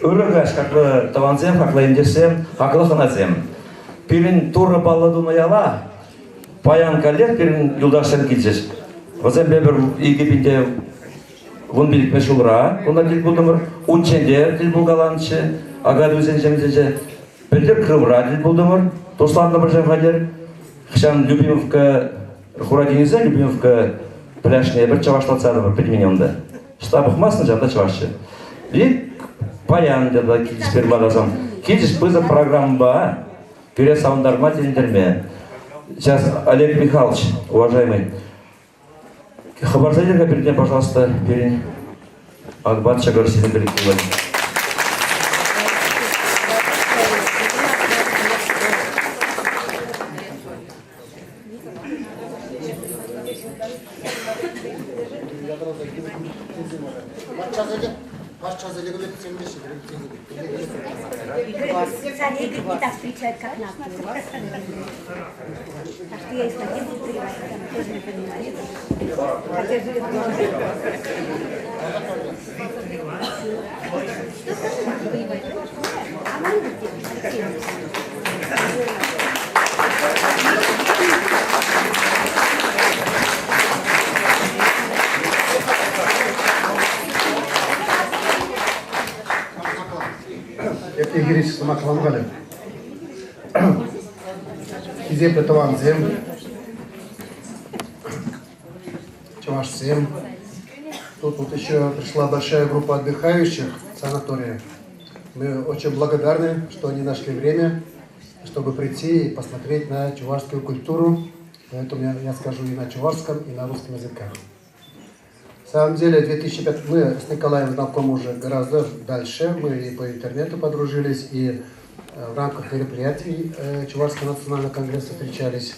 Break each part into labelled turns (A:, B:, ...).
A: Ырӑ каҫ, хаклӑ тӑвансем, хаклӑ ентешсем, хаклӑ хӑнасем. Пирӗн Турӑ паллӑ тунӑ яла паян каллех пирӗн юлташсем килчӗҫ. Вӗсемпе пӗр 2015-мӗш ҫулра кунта тӗл пултӑмӑр. Унччен те тӗл пулкаланччӗ. Акатуйсен ҫемйисенче. Пӗлтӗр Крымра тӗл пултӑмӑр. Туслантӑмӑр ҫав хатӗр. Хӑҫан Любимовка Хура тинӗсе Любимовка пляжне пӗр чӑвашлатса тӑвӑр пӗтмен унта. Ӑста пӑхмастӑн ҫавна чӑвашчӗ. И паян та килчӗҫ пирмаласам. Килчӗҫ пысӑк программӑпа пире савӑнтарма, тӗлӗнтерме. Сейчас Олег Михайлович, уважаемый, хӑпарса илер-ха пиртен, пожалуйста, пирӗн Акбат Чакӑр сирӗн пирки
B: Игорь не так встречает, как нас. Так что я и статьи буду переводить, она тоже не понимает. Хотя живет Что понимает? Она любит Алексей.
C: Эп Игорь сӑмахланкалӗ. Хисеплӗ тӑвансем, чӑвашсем, тут вот еще пришла большая группа отдыхающих в санатория. Мы очень благодарны, что они нашли время, чтобы прийти и посмотреть на чувашскую культуру. Поэтому я, я скажу и на чувашском, и на русском языках. На самом деле, 2005 мы с Николаем знакомы уже гораздо дальше. Мы и по интернету подружились, и э, в рамках мероприятий э, Чувашского национального конгресса встречались.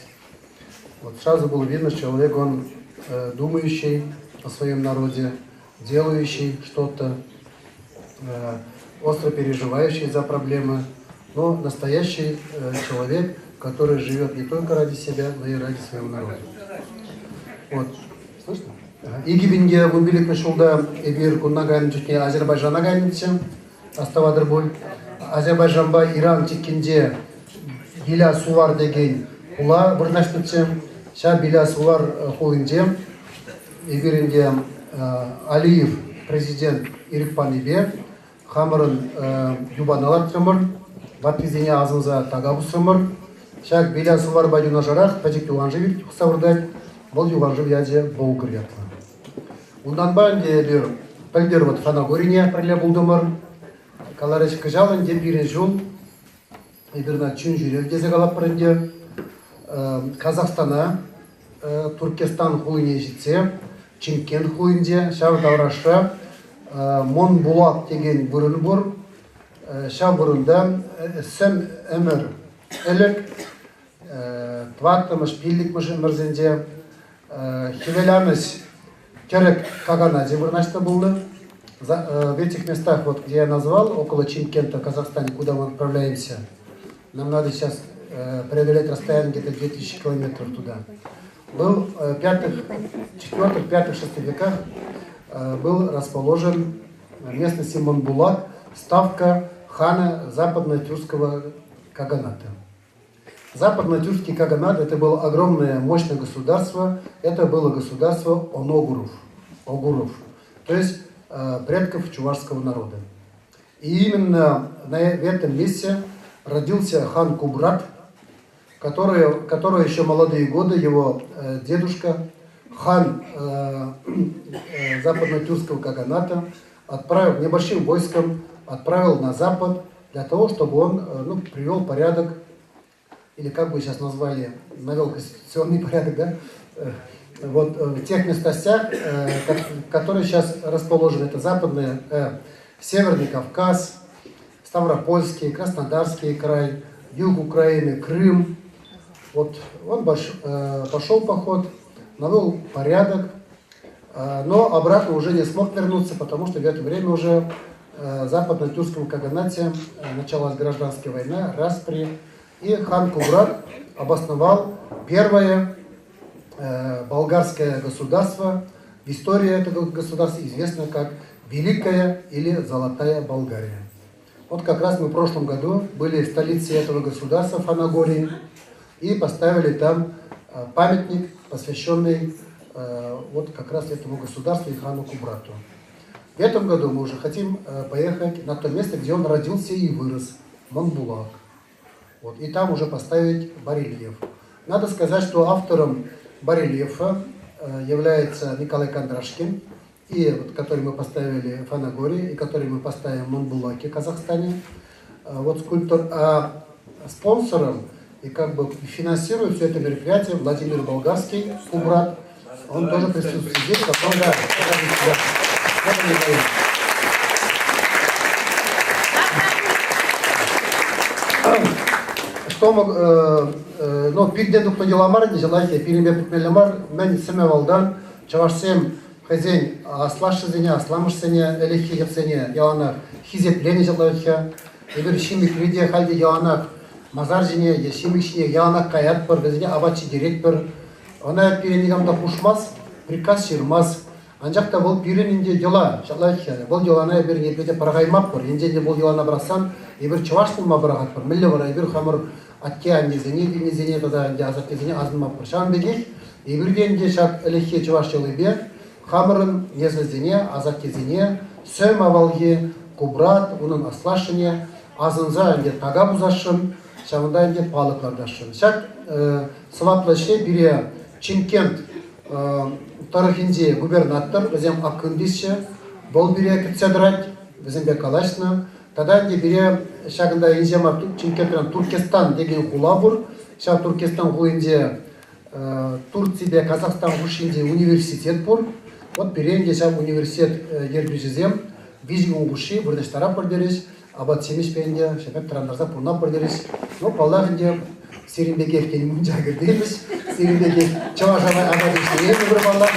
C: Вот сразу было видно, что человек, он э, думающий о своем народе, делающий что-то, остро переживающий за проблемы, но настоящий человек, который живет не только ради себя, но и ради своего народа. Вот. Слышно? 2015 ҫулта эпир кунна кайнӑ чухне Азербайджана кайнӑччӗ, астӑватӑр пуль. Азербайджанпа Иран чиккинче Биля Сувар текен хула вырнаҫнӑччӗ. Ҫав Биля Сувар хулинче эпир ӗнтӗ Алиев президент ирӗк панипе хамӑрӑн юпана лартрӑмӑр, ваттисене асӑнса така пусрӑмӑр. Ҫак Биля Суварпа юнашарах пӗчӗк юханшыв юхса выртать. Вӑл юханшыв ячӗ Болгар ятлӑ. Унтанпа ӗнтӗ эпир пӗлтӗр вот Фанагорине пӗрле пултӑмӑр. Каларӗҫ, кӑҫал ӗнтӗ пирӗн ҫул эпир ӑна чун ҫӳрев тесе калатпӑр ӗнтӗ. Казахстана, Туркестан хулине ҫитсе Чимкент хулинче ҫав таврашра Монбулак текен вырӑн пур. Ҫав вырӑнта сӗм ӗмӗр ӗлӗк тӑваттӑмӗш, пиллӗкмӗш ӗмӗрсенче хӗвеланӑҫ тӗрӗк каганачӗ вырнаҫнӑ пулнӑ. В этих местах, вот, где я назвал, около Чимкента, в Казахстане, куда мы отправляемся, нам надо сейчас преодолеть расстояние где-то 2000 километров туда. Был в пятых, четвертых, пятых, шестых веках был расположен в местности Монбулак ставка хана западно-тюркского каганата. Западно-тюркский каганат – это было огромное, мощное государство. Это было государство оногуров, огуров, то есть предков чувашского народа. И именно на, в этом месте родился хан Кубрат, который, который еще молодые годы, его дедушка, хан западно-тюркского каганата, отправил небольшим войском, отправил на запад для того, чтобы он ну, привел порядок, или как бы сейчас назвали, навел конституционный порядок, да, вот в тех местностях, которые сейчас расположены, это западный, Северный Кавказ, Ставропольский, Краснодарский край, юг Украины, Крым. Вот он пошел поход, навел порядок, но обратно уже не смог вернуться, потому что в это время уже в западно-тюркском каганате началась гражданская война, распри, и хан Кубрат обосновал первое болгарское государство. В истории этого государства известно как Великая или Золотая Болгария. Вот как раз мы в прошлом году были в столице этого государства, Фанагории, и поставили там памятник, посвященный вот как раз этому государству и хану Кубрату. В этом году мы уже хотим поехать на то место, где он родился и вырос, Монбулак. Вот, и там уже поставить барельеф. Надо сказать, что автором барельефа является Николай Кондрашкин, и вот, который мы поставили в Фанагории, и который мы поставим в Монбулаке, Казахстане. Вот скульптор. А спонсором и как бы финансирует все это мероприятие Владимир Болгарский, Кубрат. Он тоже присутствует здесь. Потом, да, да, Что мог, ну, пиртен тухнӑ йӑла мар ӗнтӗ, ҫалахи пирӗнпе пӗтмелле мар, мӗн сӗмӗ валтан чӑвашсем хӑйсен аслашшӗсене, асламӑшсене, ӗлӗкхи йӑхсене яланах хисепленӗ ҫаплах-ха. Эпир ҫимӗкре те халь те яланах масар ҫине е ҫимӗк ҫине яланах каятпӑр, вӗсене апат ҫитеретпӗр. Ӑна пире никам та хушмасть, приказ ҫырмасть. Анчах та вӑл пирӗн ӗнтӗ йӑла, ҫаплах-ха. Вӑл йӑлана эпир ниепле те пӑрахаймастпӑр. Енчен те вӑл йӑлана пӑрахсан эпир чӑваш пулма пӑрахатпӑр. Мӗнле вара эпир хамӑр атте-аннесене, вилнисене тата ӗнтӗ асаттесене асӑнмастпӑр. Ҫавӑн пекех эпир те ӗнтӗ ҫак ӗлӗкхи чӑваш йӑлипе хамӑрӑн несӗлсене, асаттесене сӗм авалхи Кубрат, унӑн аслашшӗне асӑнса ӗнтӗ така пусасшӑн, ҫавӑнта ӗнтӗ палӑк лартасшӑн. Ҫак сӑваплӑ ӗҫре пире Чимкент тӑрӑхӗнчи губернатор, вӗсем Аккындисчӗ, вӑл пире кӗтсе тӑрать, вӗсемпе калаҫнӑ. Тата ӗнтӗ пире ҫакӑнта инҫе мар Чимкентрен Туркестан текен хула пур. Ҫав Туркестан хулинче Турципе Казахстан хушшинче университет пур. Вот пире ӗнтӗ ҫав университет ертӳҫисем виҫӗ кун хушши вырнаҫтарап пӗлтерӗҫ, апат-ҫимӗҫпе ӗнтӗ ҫапах тӑрантарса пурӑнап пӗлтерӗҫ. Ну, паллах ӗнтӗ, сирӗн пекех тен мунча кӗртеймӗҫ, сирӗн пекех чӑваш апат ӗҫтереймӗпӗр паллах.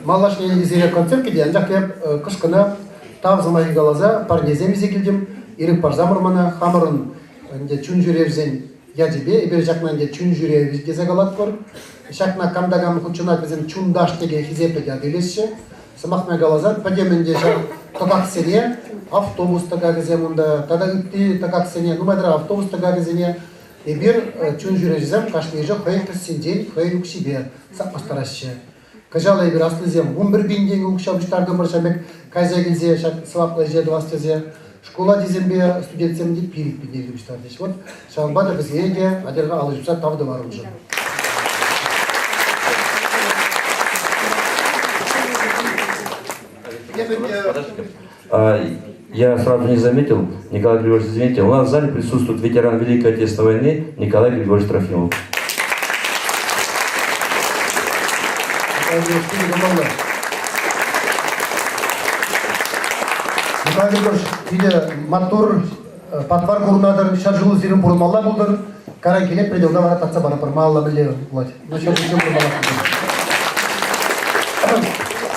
C: Малашне ӗнтӗ сире концерт кӗтет, анчах эп кӑшкӑна тав сӑмахӗ каласа парнесем илсе килтӗм. Ирӗк парсамӑр мана хамӑрӑн ӗнтӗ чун ҫӳревсен ячӗпе эпир ҫакна ӗнтӗ чун ҫӳрев тесе калатпӑр. Ҫакна кам та кам хутшӑнать, вӗсем чунташ текен хисеплӗ ят илеҫҫӗ. Сӑмахна каласан, пӗтӗм ӗнтӗ ҫав тӑкаксене, автобус тӑкакӗсем унта тата ытти тӑкаксене, нумайтарах автобус тӑкакӗсене эпир чун ҫӳревҫӗсем кашнийӗшӗ хӑйӗн кӗсйинчен хӑйӗн укҫипе саплаштараҫҫӗ. Кӑҫал эпир аслисем 11 пин тенкӗ укҫа пуҫтартӑмӑр ҫав пек кайса килсе ҫак сӑваплӑ ӗҫе тӑвас тесе. Шкул ачисемпе студентсем те 5 пин тенкӗ пуҫтарчӗҫ. Вот ҫавӑнпа та вӗсене те атьӑр-ха алӑ ҫупса тав тӑвар уншӑн.
A: Я сразу не заметил, Николай Григорьевич, извините, у нас в зале присутствует ветеран Великой Отечественной войны Николай Григорьевич Трофимов.
C: Николай Григорьевич, питӗ маттур, патвар курӑнатӑр, ҫар ҫулӗ сирӗн пурӑнмалла пултӑр. Каран килет, предела вара татса парӑпӑр, малалла мӗнле пулать. Но ҫар ҫулсем пурӑнмалла пултӑр.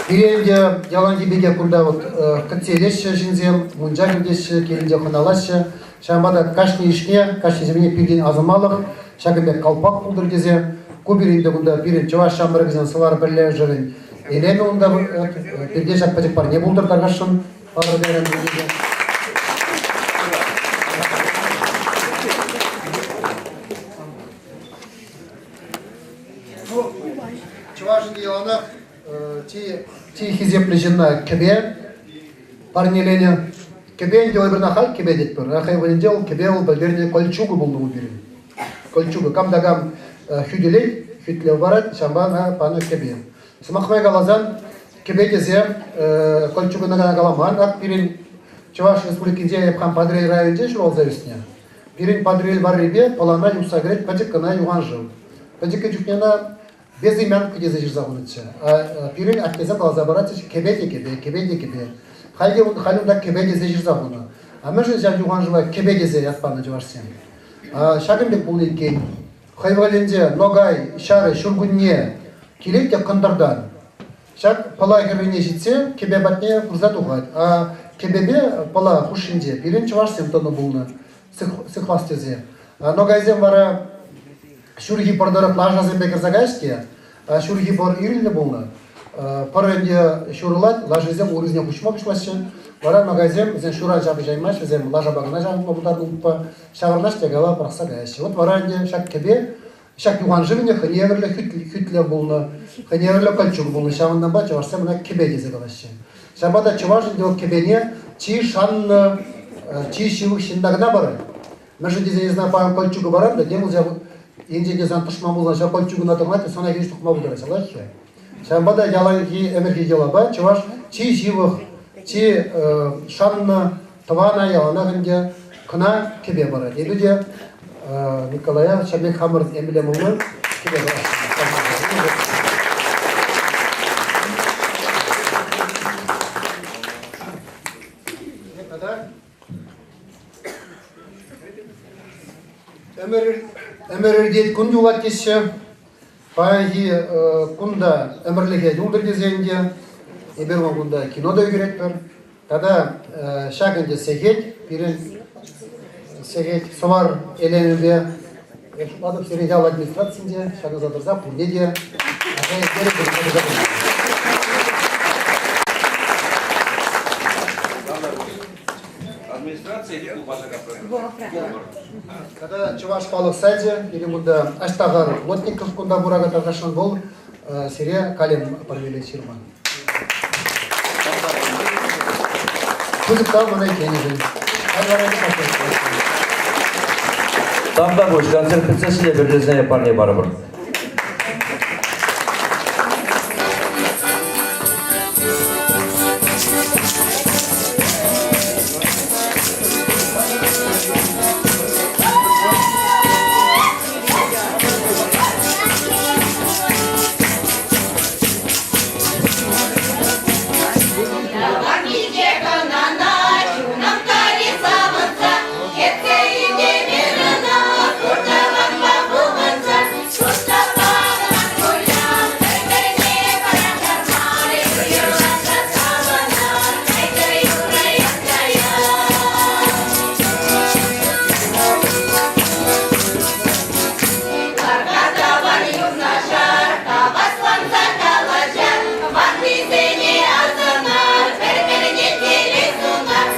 C: Пире ӗнтӗ яланхи пекех кунта вот кӗтсе илеҫҫӗ ҫынсем, мунча кӗртеҫҫӗ, килӗнче хӑналаҫҫӗ. Ҫавӑнпа та кашни ӗҫне, кашни ҫемьене пиртен асӑнмалӑх ҫакӑн пек колпак пултӑр тесе ку пирӗн те кунта пирӗн чӑваш ҫамрӑкӗсен сӑвар пӗрлешӗвӗн элемӗ унта пирте ҫак пӗчӗк парне пултӑр тархасшӑн палӑр кайран тесе. Ну, чӑвашӑн яланах чи, чи хисеплӗ ҫынна кӗпе парнеленӗ. Кӗпе ӗнтӗ вӑл халь кӗпе тетпӗр. Хӑй вӑйӗнче вӑл кӗпе вӑл пӗлтернӗ кольчуга пулнӑ ку пирӗн. Кольчуга кам та кам хӳтӗлет, хӳтлев парать, ҫавӑнпа ӑна панӑ кӗпе. Сӑмах май каласан, кӗпе тесе кольчугана кӑна каламан. Ак пирӗн Чӑваш Республикинче эп хам Патӑрьел районӗнче ҫуралса ӳснӗ. Пирӗн Патӑрьел варрипе Пӑлана юхса кӗрет пӗчӗк кӑна юханшыв. Пӗчӗккӗ чухне ӑна безымянка тесе ҫырса хунӑччӗ. Пирӗн аттесем каласа паратчӗҫ, кӗпе те кӗпе, кӗпе те кӗпе. Халь те халь унта кӗпе тесе ҫырса хунӑ. А мӗншӗн ҫав юханшыва кӗпе тесе ят панӑ чӑвашсем? Ҫакӑн пек пулнӑ иккен. Хӑй вӑхӑтӗнче Ногай ҫарӗ ҫуркунне килет те кӑнтӑртан. Ҫак Пӑла хӗррине ҫитсе кӗпе патне пырса тухать. А кӗпепе Пӑла хушшинче пирӗн чӑвашсем тӑнӑ пулнӑ сыхлас тесе. Ногайсем вара ҫурхи пӑр тӑрӑх лашасемпе кӗрсе кайӗҫ те, ҫурхи пӑр ирӗлнӗ пулнӑ. Пӑр ӗнтӗ ҫурӑлать, лашисем урисене хуҫма пуҫлаҫҫӗ. Вара ногайсем вӗсен ҫуран ҫапӑҫаймасть, вӗсем лашапа кӑна ҫавӑнма пултарнӑ утпа. Ҫаврӑнаҫ те кала пӑрахса каяҫҫӗ. Вот вара ӗнтӗ ҫак кӗпе, ҫак юханшывӗн хӑйне евӗрлӗ хӳтлӗх пулнӑ, хӑйне евӗрлӗ кольчуг пулнӑ. Ҫавӑнтанпа чӑвашсем ӑна кӗпе тесе калаҫҫӗ. Ҫавӑнпа та чӑваш ӗнтӗ вӑл кӗпене чи шаннӑ, чи ҫывӑх ҫынна кӑна парать. Мӗншӗн тесен эс ӑна паян кольчуга паран та, тем вӑл ҫав енчен те сан тӑшман пулсан ҫав кольчугӑна тӑрӑнать те сана хирӗҫ тухма пултарать, ҫалать-ха. Ҫавӑнпа та яланхи ӗмӗрхи йӑлапа чӑваш чи ҫывӑх, чи шаннӑ тӑвана яланах ӗнтӗ кӑна кӗпе парать. Эпӗ те Николая ҫав пек хамӑр эмблемӑллӑ кӗпе парасшӑн. Тата Ӗмӗр иртет, кун юлать теҫҫӗ. Паянхи кун та ӗмӗрлӗхе юлтӑр тесен те эпир вӑл кунта кино та ӳкеретпӗр. Тата ҫак ӗнтӗ сехет, пирӗн сехет Сӑвар элемӗпе эп шутлатӑп, сирӗн ял администрацинче ҫакӑнса тӑрса пурне те
A: Администрация или клуба
C: Тата Чӑваш халӑх сайчӗ пирӗн кунта Аҫтахар Плотников кунта пуракан тархасшӑн вӑл сире калем парнелет ҫырма. Пысӑк тав мана итленӗшӗн.
A: Там та пуҫ концерт пӗтсе сире пӗрлесене парне парӑпӑр.
D: Килте кӑнана чунӑм тали савӑнса, Кӗтсе илтӗмӗр ӑна, пуртӑванпа пухӑнса. Ваттисене асӑнар, пӗр-пӗрне телей сунар.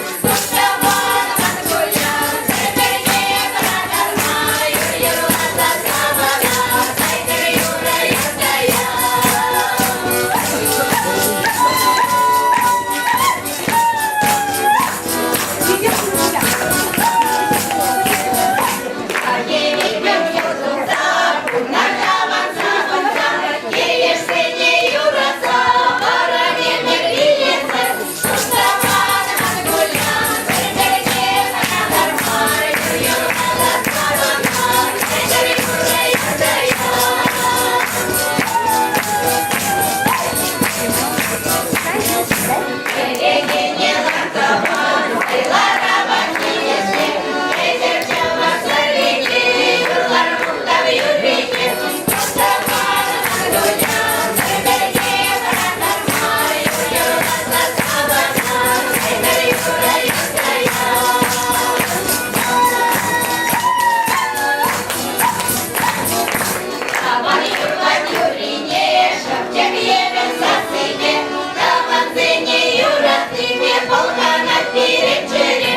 D: Юратса, вӑрӑм ӗмӗр вилесӗр, Тӑвансене юратнипе пӑлханать пирӗн чӗре.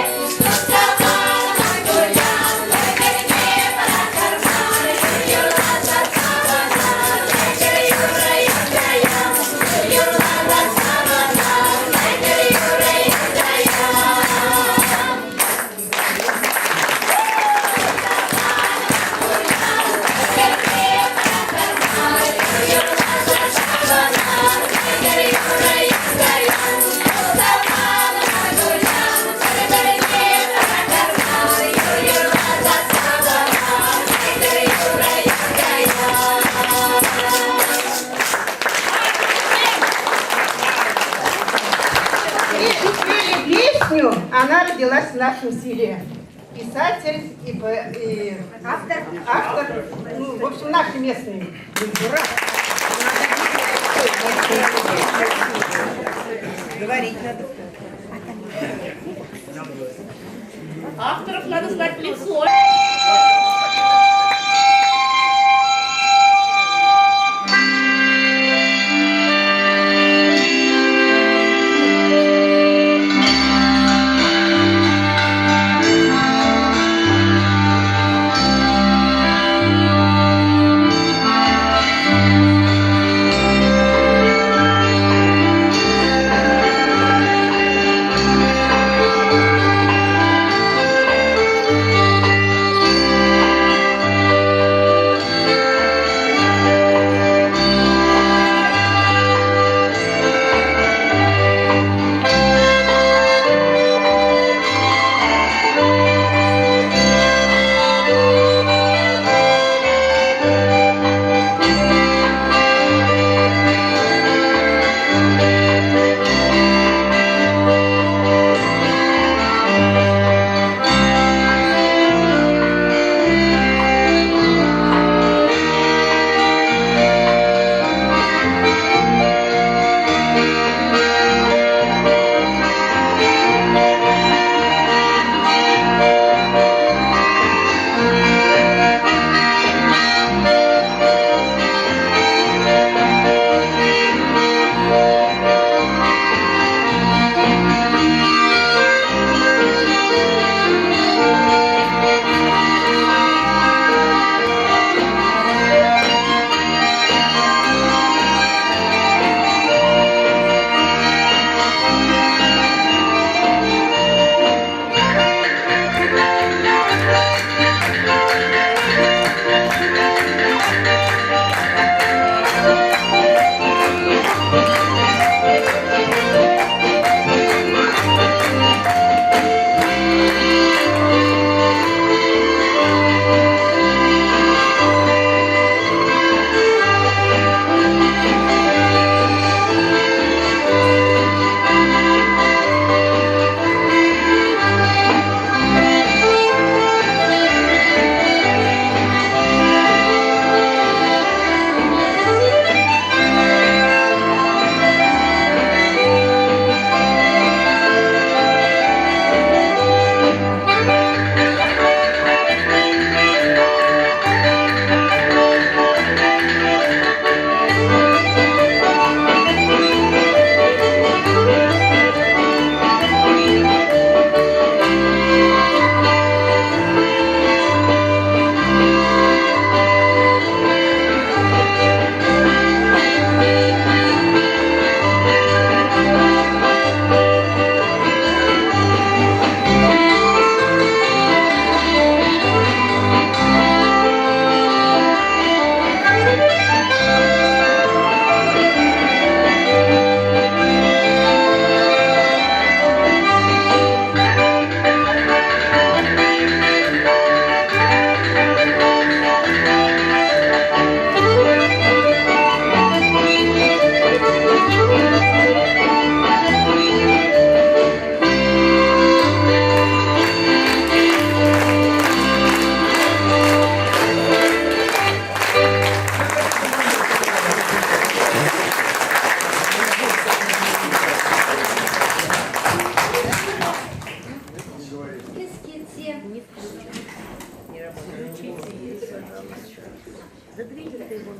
B: Пели песню, она родилась в нашем селе. Писатель и автор, автор, ну, в общем, наши местные. Ура! Говорить надо.
E: Авторов надо знать в лицо.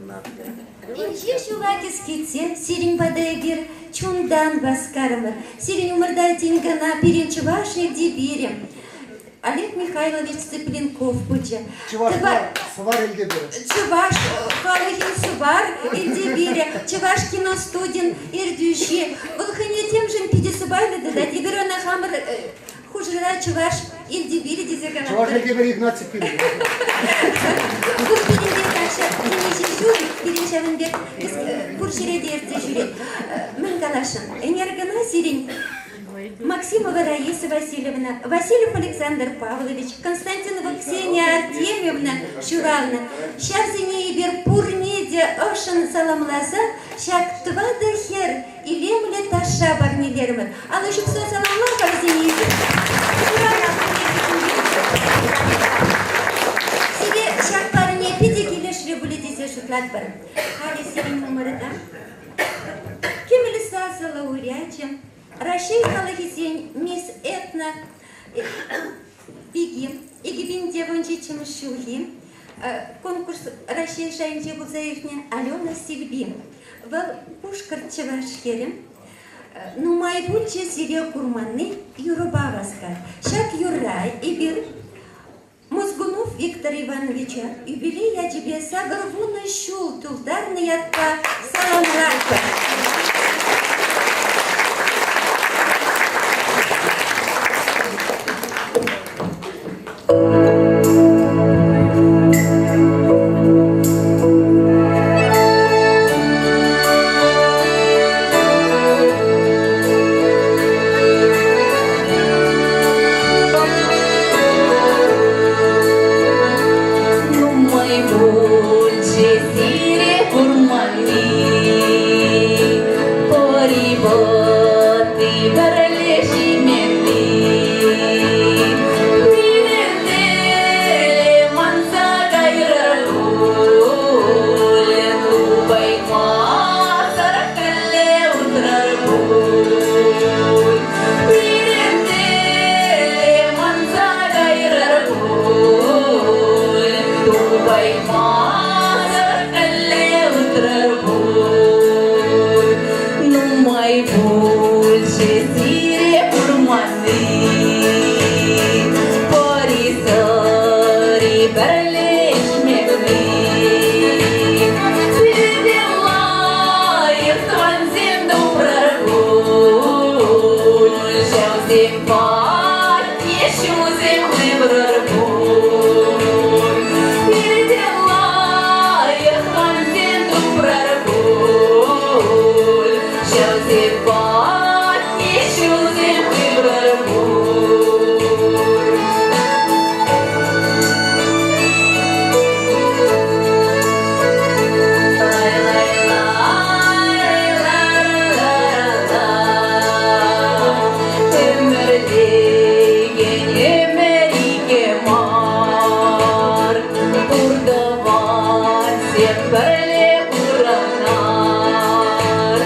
F: Инҫе ҫула кӗскетсе сирӗн пата эпир чунтан васкарӑмӑр. Сирӗн умӑрта тин кӑна пирӗн чӑваш элтеперӗ Олег Михайлович Цыпленков пулчӗ.
C: Чӑваш сӑвар элтеперӗ.
F: Чӑваш халӑхӗн сӑвар элтеперӗ, Чӑваш киностудин ертӳҫи. Вӑл хӑйне темшӗн питӗ сӑпайлӑ тытать. Эпир ӑна хамӑр хушӑра чӑваш элтеперӗ тесе калатпӑр.
C: Чӑваш элтеперӗ Игнатьев пирӗн.
F: Вӑл пирӗнпе качча темиҫе ҫул пирӗн ҫавӑн пек пур ҫӗре те ертсе ҫӳрет. Мӗн каласшӑн? Ӗнер кӑна сирӗн Максимова Раиса Васильевна, Васильев Александр Павлович, Константинова Ксения Артемьевна ҫуралнӑ. Ҫавсене эпир пурне те ӑшшӑн саламласа ҫак тӑватӑ хӗр илемлӗ ташша парнелерӗмӗр. Алӑ ҫупса саламла-ха вӗсене эпир. Сире ҫак парне питӗ килӗшрӗ пулӗ тесе шутлатпӑр. Халӗ сирӗн умӑрта кӗмӗл сасӑ лауреачӗ, Раҫҫей халӑхӗсен Мисс Этно пики 2017 ҫулхи конкурс Раҫҫей шайӗнче пулса иртнӗ Алена Силпи. Вӑл пушкӑрт чӑваш хӗрӗ. Нумай пулчӗ сире курманни юрӑпа васкать. Ҫак юрра эпир Мозгунов Виктор Ивановича юбилей ячӗпе 80 ҫул тултарнӑ ятпа саламлатпӑр.
D: Нумай пулчӗ сире курманни, Пӑри-пӑтти пӗрле ҫименни. Пирӗнтен манса кайрӑр пуль, Тупаймасӑр кӗлле утрӑр пуль. Пирӗнтен манса кайрӑр пуль, Тупаймасӑр кӗлле утрӑр пуль. Нумай пулчӗ сире курманни, Пӑри-сӑри пӗрле ӗҫмелли. Сире лайӑх тӑвансем тупрӑр пуль, Ҫавсем патне ҫулсем хыврӑр пуль. Пирте лайӑх тӑвансем тупрӑр пуль, Ҫавсем патне ҫулсем хыврӑр пуль. Ӗмӗртекен ӗмӗр икӗ мар, пур тӑвансем пӗрле пурӑнар.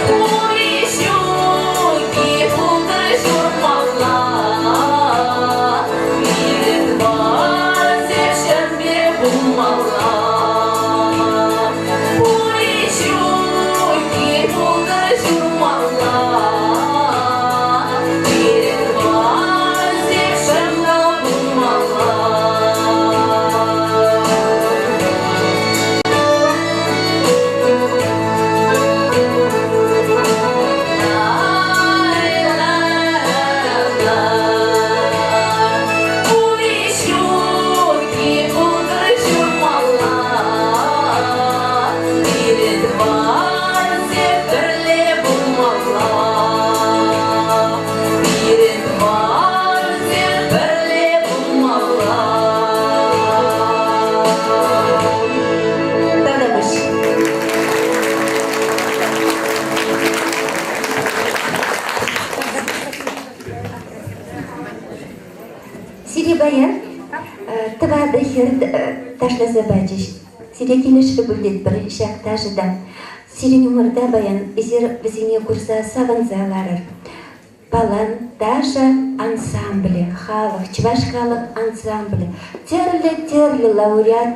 D: Хури ҫуки пултӑр ҫурмалла, пирӗн тӑвансем ҫӗнпе пулмалла. Хури ҫуки пултӑр ҫурмалла, пирӗн тӑвансем ҫынна пулмалла. Пури ҫуки пултӑр ҫурмалла, пирӗн тӑвансем пӗрле пулмалла. Пирӗн тӑвансем пӗрле пулмалла. Тавтапуҫ.
F: Сире паян тӑватӑ хӗр ташласа пачӗҫ. Сире килӗшрӗ пуль тетпӗр ҫак ташӑ та. Сирӗн умӑрта паян эсир вӗсене курса савӑнса ларӑр. Палан ташӑ ансамблӗ, халӑх, чӑваш халӑх ансамблӗ, тӗрлӗ-тӗрлӗ лауреат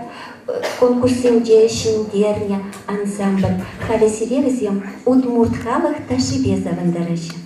F: конкурссенче ҫӗнтернӗ ансамбль. Халӗ сире вӗсем удмурт халӑх ташшипе савӑнтараҫҫӗ.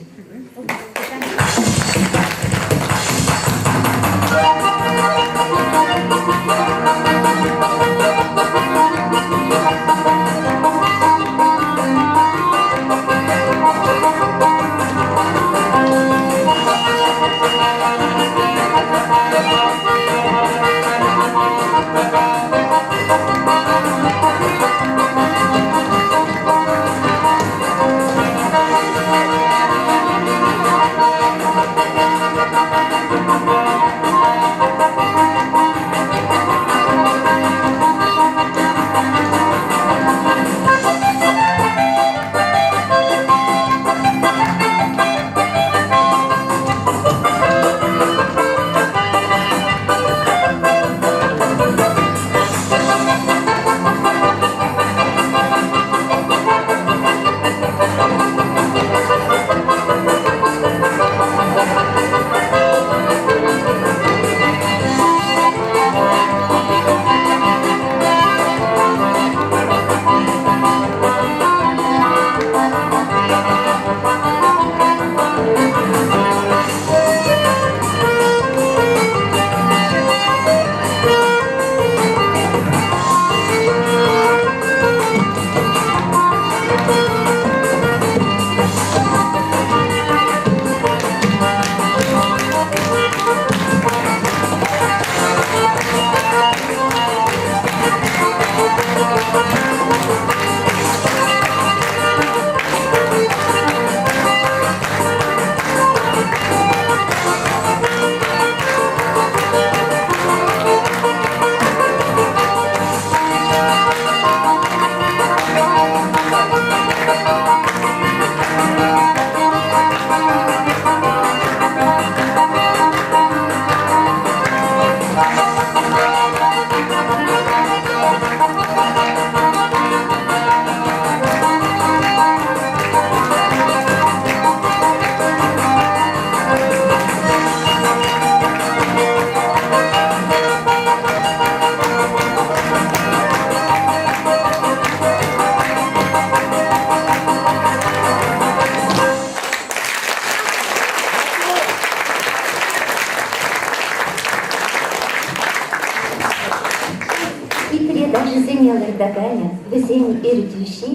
F: Хитре ташӑсене лартаканӗ вӗсен ертӳҫи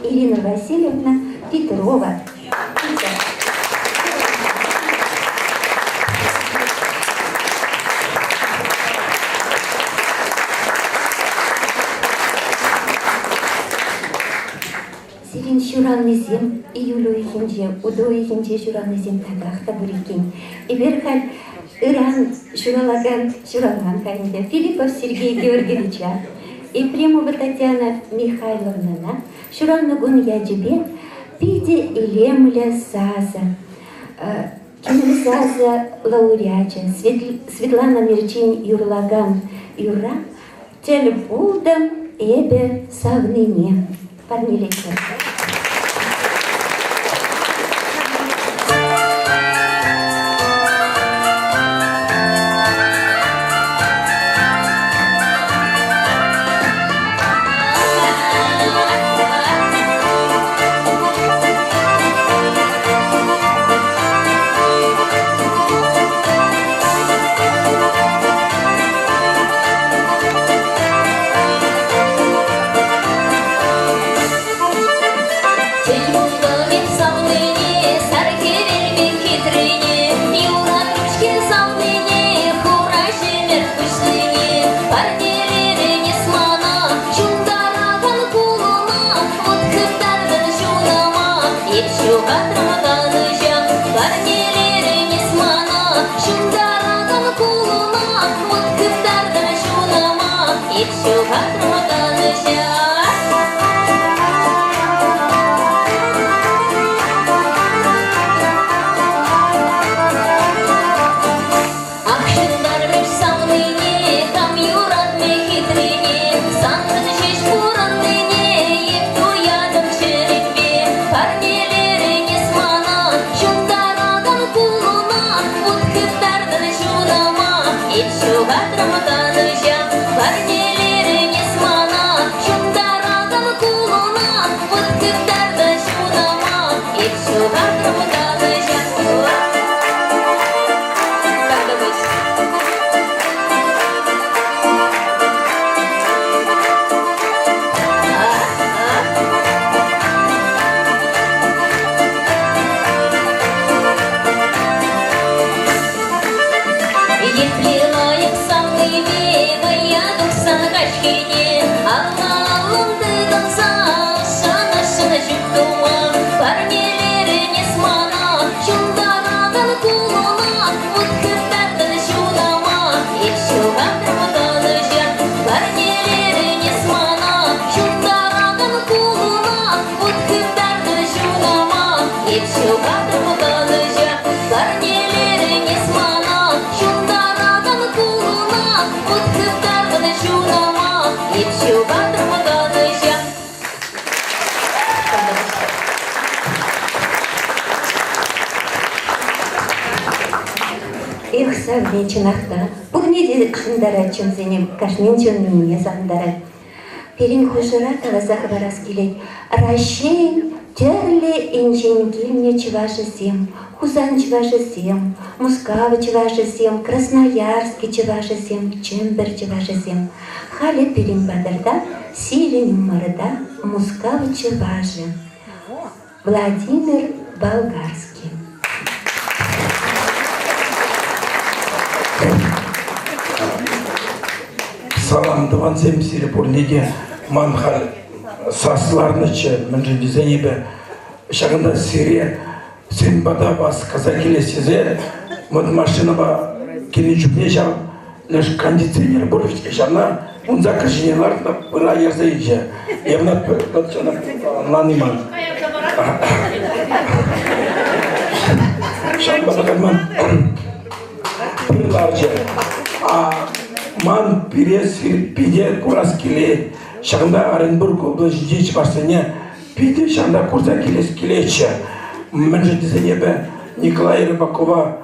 F: Ирина Васильевна Петрова. Сирӗн ҫуралнисем июль уйӑхӗнче, утӑ уйӑхӗнче ҫуралнисем татах та пур иккен. Эпир халь ыран ҫуралакан ҫуралман ӗнтӗ Филиппов Сергей Георгиевича, Ефремова Татьяна Михайловнӑна ҫуралнӑ кун ячӗпе питӗ илемлӗ сасӑ, кӗмӗл сасӑ лауреачӗ Светлана Мерчен юрлакан юрра Тӗл пултӑм эпӗ савнине парнелетпӗр.
D: Эп ҫухатрӑм канӑҫа, парнелерӗн эс мана, ҫунтаратӑн куллуна, вут хыптартӑн чунӑма. Эп ҫухатрӑм канӑҫа.
F: Эх, савни, чӑнах та, пурне те шӑнтарать чунсене, кашнин чунне савӑнтарать. Пирӗн хушӑра каласа хӑварас килет, Раҫҫейӗн тӗрлӗ енчен килнӗ чӑвашӗсем, Хусан чӑвашӗсем, Мускав чӑвашӗсем, Красноярски чӑвашӗсем, Чӗмпӗр чӑвашӗсем. Халӗ пирӗн патӑрта сирӗн умӑрта Мускав чӑвашӗ Владимир Болгарский.
G: Салам, тӑвансем, сире пурне те. Ман халь сас ларнӑччӗ, мӗншӗн тесен эпӗ ҫакӑнта сире сирӗн пата васкаса килес тесе вот машинӑпа килнӗ чухне ҫав леш кондиционер пур-ҫке, ҫавна 18 ҫине лартнӑ, пыра ярса илчӗ. Эп ӑна ӑнланайман. Ҫавӑнпа та ман пыр ларчӗ. А ман пире питӗ курас килет. Ҫакӑнта Оренбург облаҫӗнчи чӑвашсене питӗ ҫавна курса килес килетчӗ. Мӗншӗн тесен эпӗ Николай Рыбакова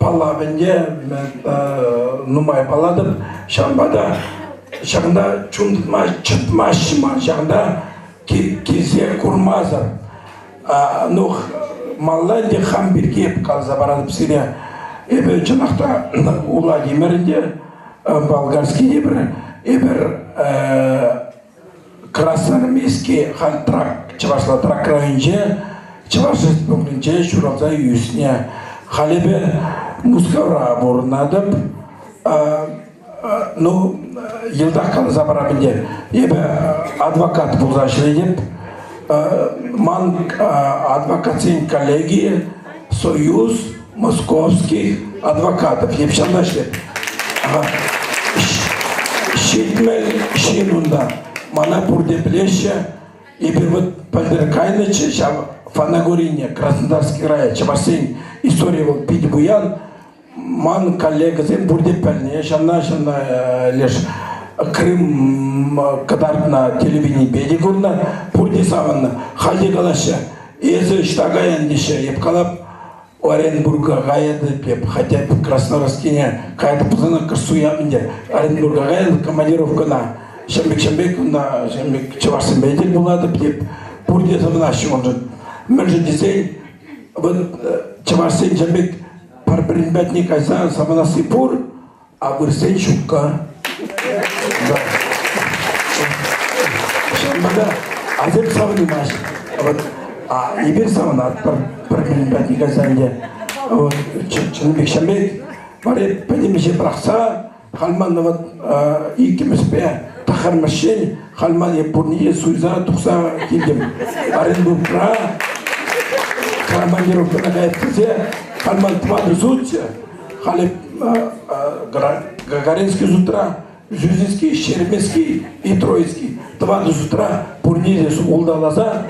G: паллап ӗнтӗ, нумай паллатӑп. Ҫавӑнпа та ҫакӑнта чун тытма чӑтмаҫҫӗ ман ҫакӑнта килсе курмасӑр. Ну, малла ӗнтӗ хам пирки эп каласа паратӑп сире. Эпӗ чӑнах та Владимир ӗнтӗ, Болгарский тепӗр, эпир Красноармейски халь Трак, чӑвашла Трак районӗнче, Чӑваш Республикинче ҫуралса ӳснӗ. Халь эпӗ Мускавра пурӑнатӑп. Ну, йӑлтах каласа парап ӗнтӗ. Эпӗ адвокат пулса ӗҫлетӗп. Ман адвокатсен коллегийӗ Союз московских адвокатов. Эп ҫавна ӗҫлеп. 70 ҫын унта. Мана пурте пӗлеҫҫӗ. Эпир вот пӗлтӗр кайнӑччӗ ҫав Фанагорине, Краснодарский края. Чӑвашсен историйӗ вӑл питӗ пуян. Ман коллегӑсем пурте пӗлнӗ. Ҫавна ҫавна леш Крым кӑтартнӑ телевиденипе те курнӑ. Пурте савӑннӑ. Халь те калаҫҫӗ. Эсӗ ӑҫта каян теҫҫӗ. Эп калап, Оренбурга каятӑп эп, хотя Краснодарскине каятӑп пулсан кӑшт суям ӗнтӗ. Оренбурга каятӑп командировкӑна. Ҫӗмбек-ҫӗмбек унта ҫӗмбек чӑвашсемпе тӗл пулатӑп теп. Пурте савӑнаҫҫӗ уншӑн. Мӗншӗн тесен вот чӑвашсен ҫӗмбек пӗр-пӗрин патне кайса савӑнасси пур, а вырӑссен ҫукка. Да. Ҫавӑнпа та асем савӑнмасть. Вот, а эпир савӑнатпӑр пӗр-пӗрин патне кайса ӗнтӗ. Вот, чӑннипех ҫавӑн пек вара пӗтӗм ӗҫе пӑрахса халь ман вот иккӗмӗшпе тӑххӑрмӗш халь ман эп пурне те суйса тухса килтӗм. Оренбургра командировкӑна каяп тесе халь ман тӑватӑ судчӗ. Халӗ Гагаринский судра, Зюзинский, Щербинский и Троицкий тӑватӑ судра пурне те улталаса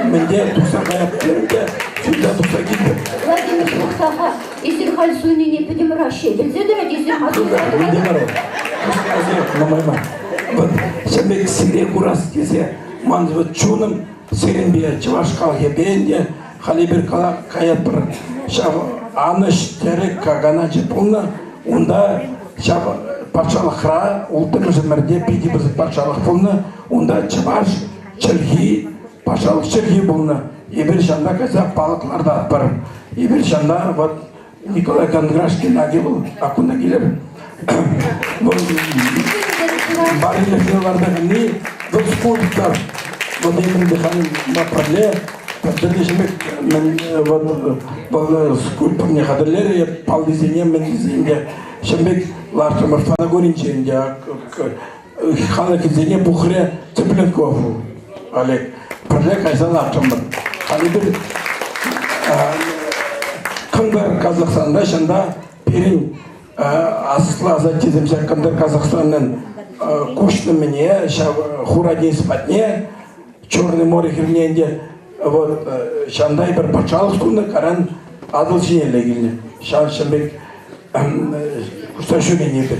G: мӗнте тухса каяп терӗм те суда тухса килтӗм.
F: Владимир Пухтаха, эсир халь суйнине пӗтӗм Раҫҫей пӗлсе тӑрать, эсир ма суйса тӑратӑр?
G: Нумай мар. Вот ҫӗмек сире курас тесе ман вот чунӑм сирӗнпе чӑваш халӑхӗпе ӗнтӗ Халь эпир каятпӑр ҫав анӑҫ тӗрӗк каганачӗ пулнӑ. Унта ҫав патшалӑхра улттӑмӗш ӗмӗрте питӗ пысӑк патшалӑх пулнӑ. Унта чӑваш чӗлхи, патшалӑх чӗлхи пулнӑ. Эпир ҫавна кайса палӑк лартатпӑр. Эпир ҫавна вот Николай Кондрашкин аки вӑл, аккунта килӗр. Вӑл барилӗхне лартаканни, вӑл скульптор. Вӑл эпӗ халь пӗрле пӗрлешмек вӑл скульпторне хатӗрлерӗ, паллисене мӗнлисене те ҫавӑн пек лартрӑмӑр Фанагоринче ӗнтӗ халӑхӗсене пухрӗ Цыпленков Олег. Пӗрле кайса лартрӑмӑр. Халь эпир Кӑнтӑр Казахстанра ҫында пирӗн аслӑ асаттесем ҫак Кӑнтӑр Казахстанӑн куҫнӑ-мӗне ҫав Хура тинӗс патне Черное море хӗрне ӗнтӗ. Вот ҫавӑнта эпир патшалӑх тунӑ, каран Атӑл ҫинелле килнӗ. Ҫав ҫын пек куҫса ҫӳренӗ эпир.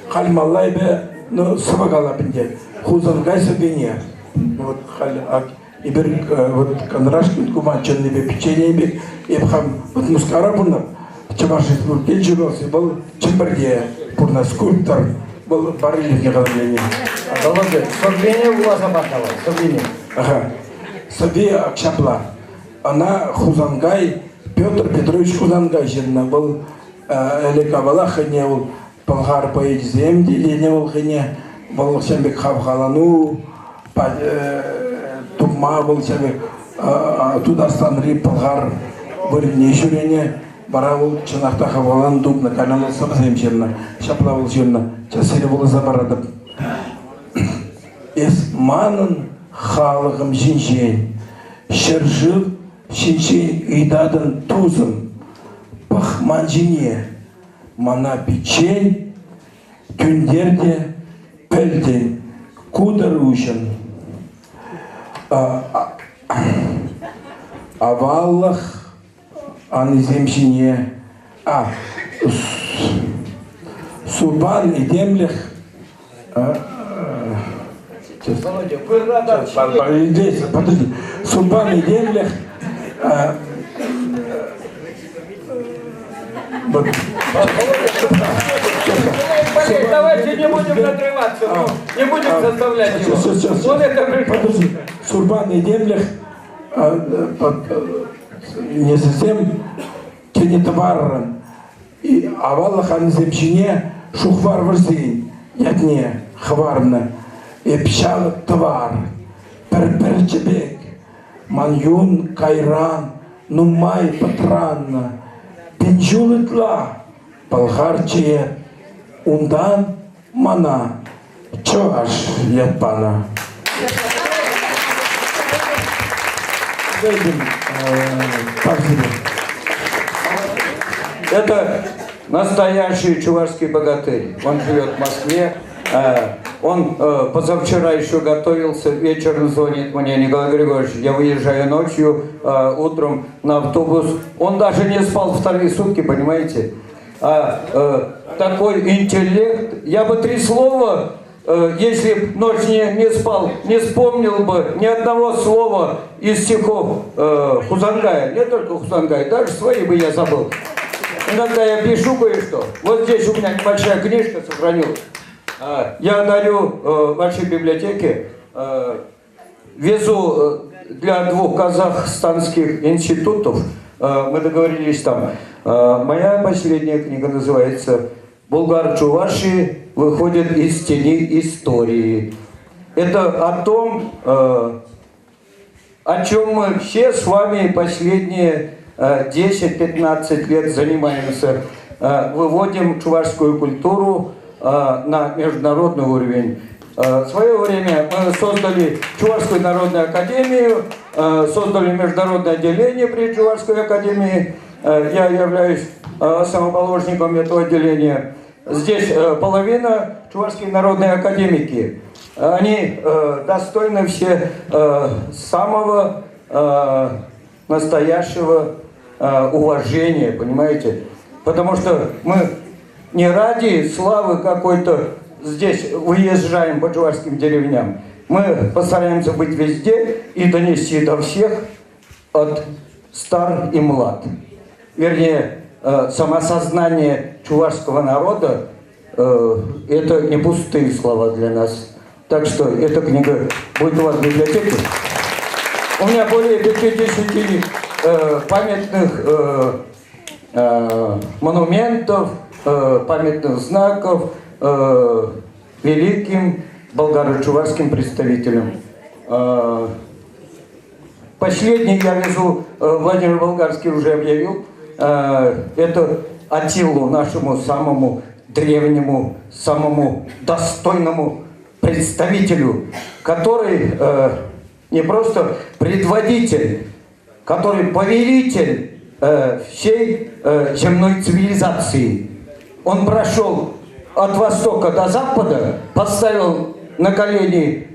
G: Халь малла эпӗ ну, сӑвӑ калап ӗнтӗ. Хусанкай сӑввине. Вот халь ак эпир вот Кондрашкин кума чӑннипе пиччене пек эп хам вот Мускавра пурӑнап. Чӑваш Республикин ҫуралса вӑл Чӗмпӗрте пурӑнать скульптор. Вӑл барельефне хатӗрленӗ.
H: Володя, сӑввине вуласа пар давай, сӑввине.
G: Ага. Сӑвви ҫапла. Ӑна Хусанкай Петр Петрович Хусанкай ҫырнӑ. Вӑл ӗлӗк-авалах хӑйне вӑл пӑлхар поэчӗсем те тенӗ вӑл хӑйне. Вӑл ҫав пек хавхалану тупма вӑл ҫав пек Тутарстанри пӑлхар вырӑнне ҫӳренӗ. Вара вӑл чӑнах та хавхалану тупнӑ, кайран вӑл сӑвӑсем ҫырнӑ. Ҫапла вӑл ҫырнӑ. Сире вуласа паратӑп. Эс манӑн халӑхӑм ҫинчен, ҫӗршыв ҫинчен ыйтатӑн, тусӑм. Пӑх ман ҫине, мана пиччен, тӳнтер те пӗлтӗн, кутӑр уҫӑн. Аваллӑх анисем ҫине а сурпан этемлӗх Подожди. Сурпан этемлӗх
H: Давайте не будем надрываться, не будем заставлять его. Он это
G: Подожди. Сурпан этемлӗх несӗлсем кӗнӗ тӑваррӑн аваллӑх аннесем ҫине шухвар вӗрсен ятне хӑварнӑ. Эп ҫав тӑвар пӗр пӗрчӗ пек ман юн кайран нумай пӑтраннӑ. Пин ҫул ытла пӑлхар чее унтан мана чӑваш ят панӑ.
H: Это настоящий чувашский богатырь. Он живет в Москве. Он позавчера еще готовился, вечером звонит мне Николай Григорьевич, я выезжаю ночью, утром на автобус. Он даже не спал вторые сутки, понимаете? А, такой интеллект. Я бы три слова, если б ночь не, не спал, не вспомнил бы ни одного слова из стихов Хузангая. Не только Хузангая, даже свои бы я забыл. Иногда я пишу кое-что. Вот здесь у меня небольшая книжка сохранилась. Я дарю вашей библиотеке, везу для двух казахстанских институтов. Мы договорились там. Моя последняя книга называется «Булгар Чуваши выходят из тени истории». Это о том, о чем мы все с вами последние 10-15 лет занимаемся. Выводим чувашскую культуру на международный уровень. В свое время мы создали Чувашскую народную академию, создали международное отделение при Чувашской академии. Я являюсь основоположником этого отделения. Здесь половина чувашские народные академики. Они достойны все самого настоящего уважения, понимаете? Потому что мы не ради славы какой-то здесь выезжаем по чувашским деревням. Мы постараемся быть везде и донести до всех от стар и млад. Вернее, самосознание чувашского народа это не пустые слова для нас. Так что эта книга будет у вас в библиотеке. У меня более 50 памятных монументов, памятных знаков великим болгаро-чувашским представителям. Последний я везу, Владимир Болгарский уже объявил, это Атилу, нашему самому древнему, самому достойному представителю, который не просто предводитель, который повелитель всей земной цивилизации. Он прошел от востока до запада, поставил на колени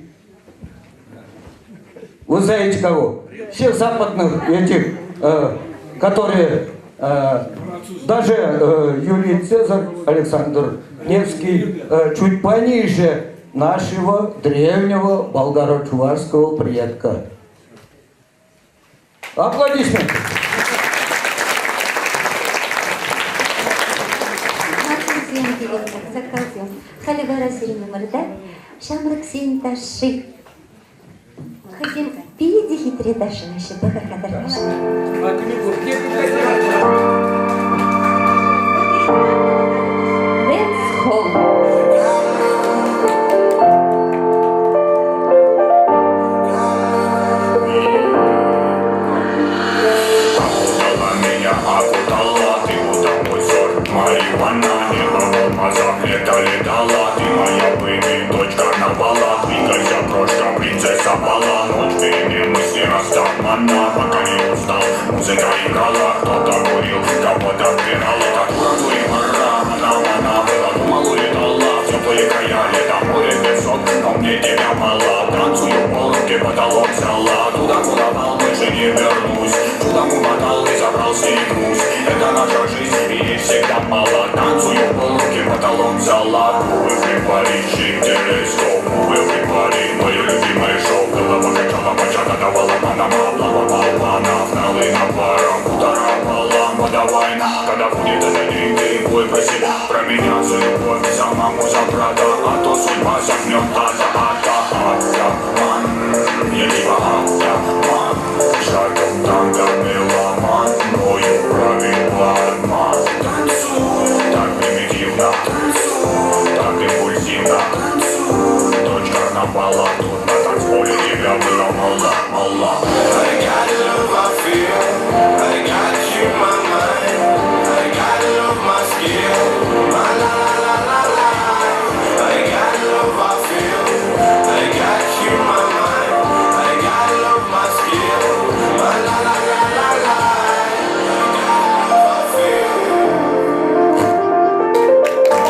H: Вы знаете кого? Всех западных этих, которые даже Юлий Цезарь, Александр Невский, чуть пониже нашего древнего болгаро-чувашского предка. Аплодисменты.
F: Халӗ вара сирӗн умӑрта ҫамрӑксен ташши. Хӑйсем питӗ хитре ташлаҫҫӗ, пӑхӑр-ха тархасшӑн. Дэнс-холл.
I: Окутала меня, окутала, ты мой сорт, марихуана, небо в алмазах, лето летала, ты моя baby, дочь карнавала, двигайся, крошка, принцесса бала, ночь перемен, мысли растамана, пока не устал, музыка играла, кто-то курил, кого-то вбирал, это дура курила, она, она была, думал, улетала, в теплые края, лето, море, песок, но мне тебя мало, танцую пол, руки потолок зала, туда, куда пал, больше не вернусь, чудом умотал и забрал с ней груз, это наша жизнь, и ей всегда мало, танцую пол, руки потолок зала, Everybody, телескоп, everybody, мое любимое шоу, голова качала, бачата давала, панама, плава, полна, на паром, утара, давай, когда будет этот день, ты бой про себя, про меня, за любовь, за маму, за брата, а то судьба загнет, а за ата, атаман, я типа атаман, шагом танка меломан, мною правит барман, танцую, так примитивно, танцую, так импульсивно, танцую, дочь карнавала, тут на танцполе тебя было мало, мало.
J: I got love I feel, I got you my mind, I got love my skill, my la la la la la. I got love I feel, I got you my mind, I got love my skill, my la la la la la. I got love I feel.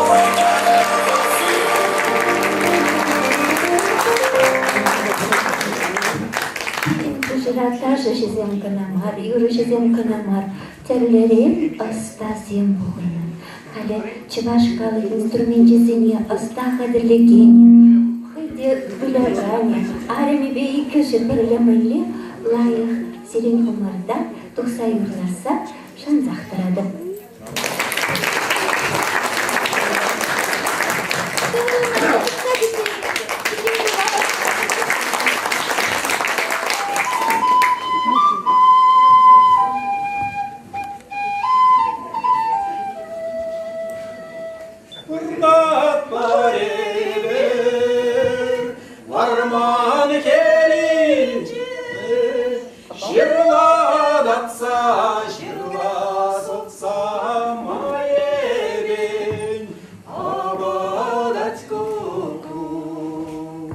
J: I got love I feel.
F: Пушӑра ташӑҫӑсем кӑна мар, юрӑҫӑсем кӑна мар, тӗрлӗрен ӑстасем пухӑннӑ. Халӗ чӑваш халӑх инструменчӗсене ӑста хатӗрлекен, хӑй те выляканӗ, арӑмӗпе иккӗшӗ пӗрле мӗнле лайӑх сирӗн умӑрта тухса юрласса шансах тӑратӑп.
J: Выртатпӑр эпир вӑрман хӗрринче, ҫырла татса, ҫырла сутса майӗпен авӑтать куккук,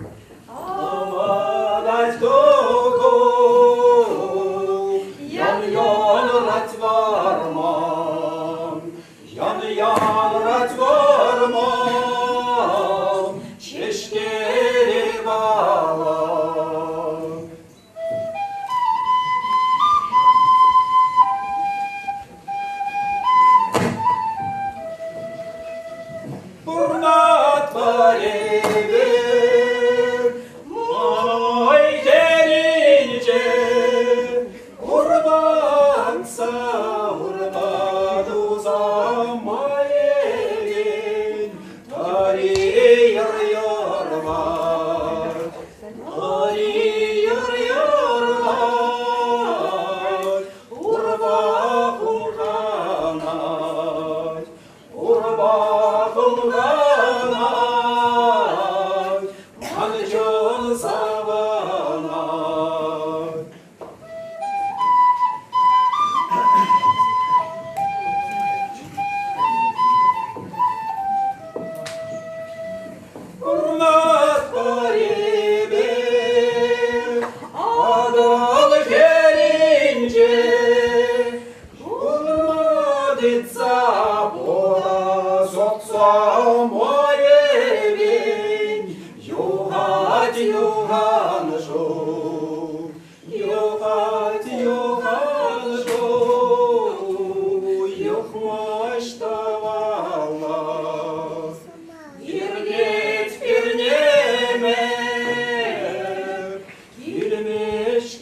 J: авӑтать куккук, ян-янрать вӑрман, ян-янрать вӑрман, ҫеҫкере балан.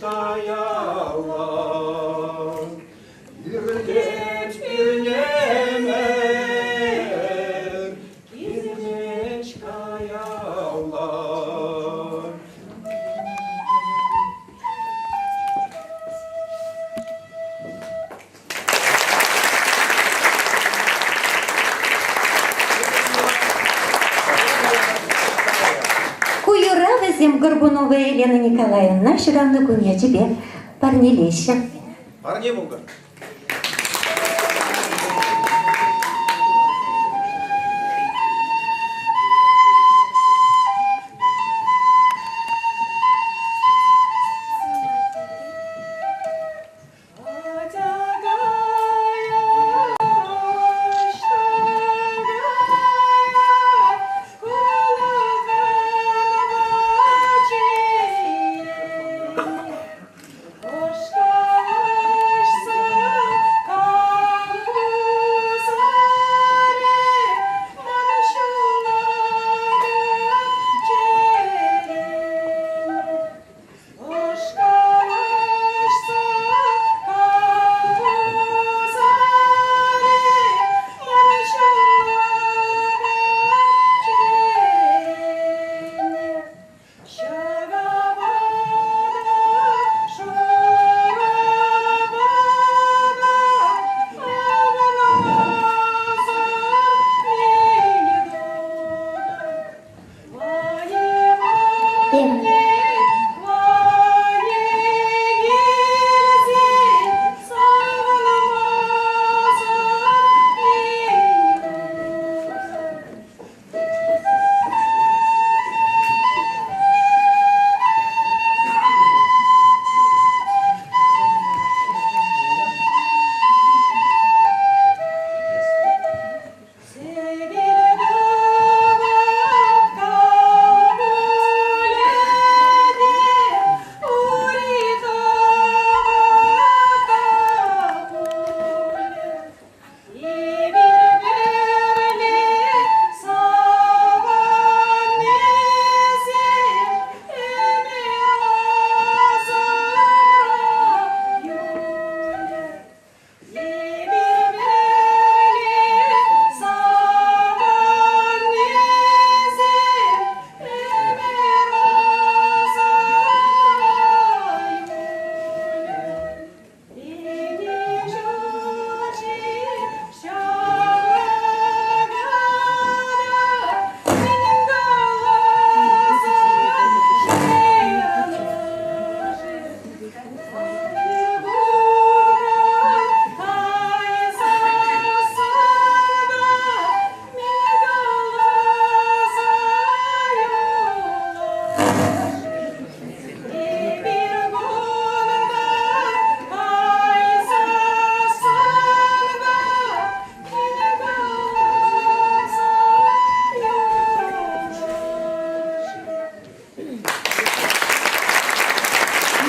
K: каялла. Иртет пӳрнемӗр, иртет каялла.
F: Ку юрра вӗсем Горбунова Елена Николаевна ҫуралнӑ кун ячӗпе парнелеҫҫӗ.
K: Парне пултӑр.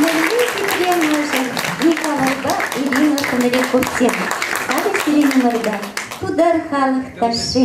K: Мӗнле хитре мӑшӑр Николайпа Ирина Тонаряковсем. Халӗ сирӗн умӑрта тутар халӑх ташши.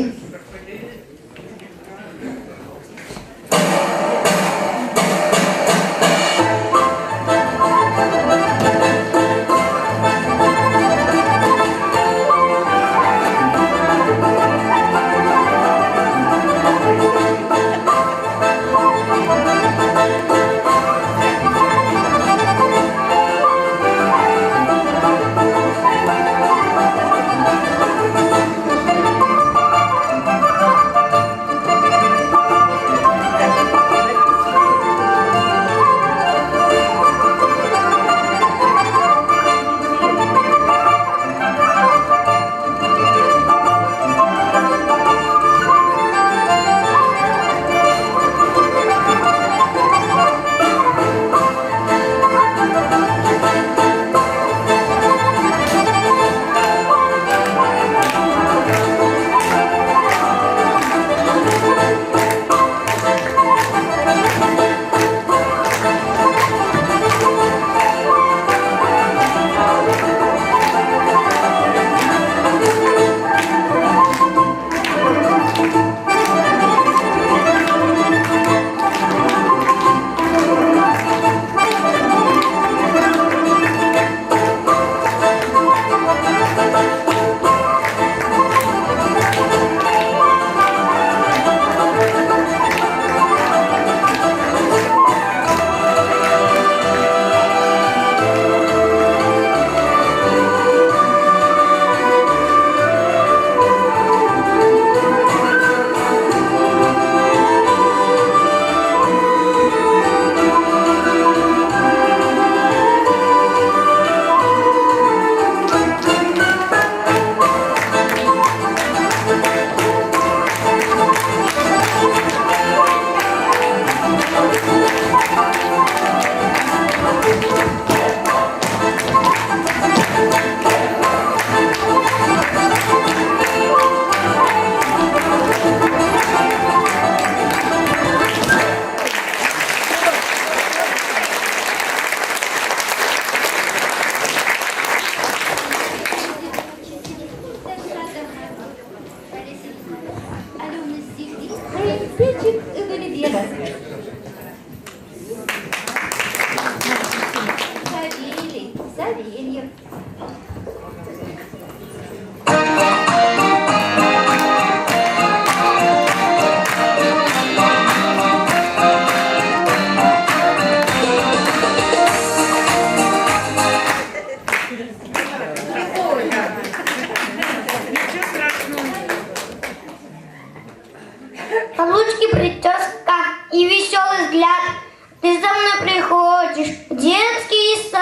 F: Савельев.
L: Получки, прическа и веселый взгляд. Ты за мной приходишь в детский сад.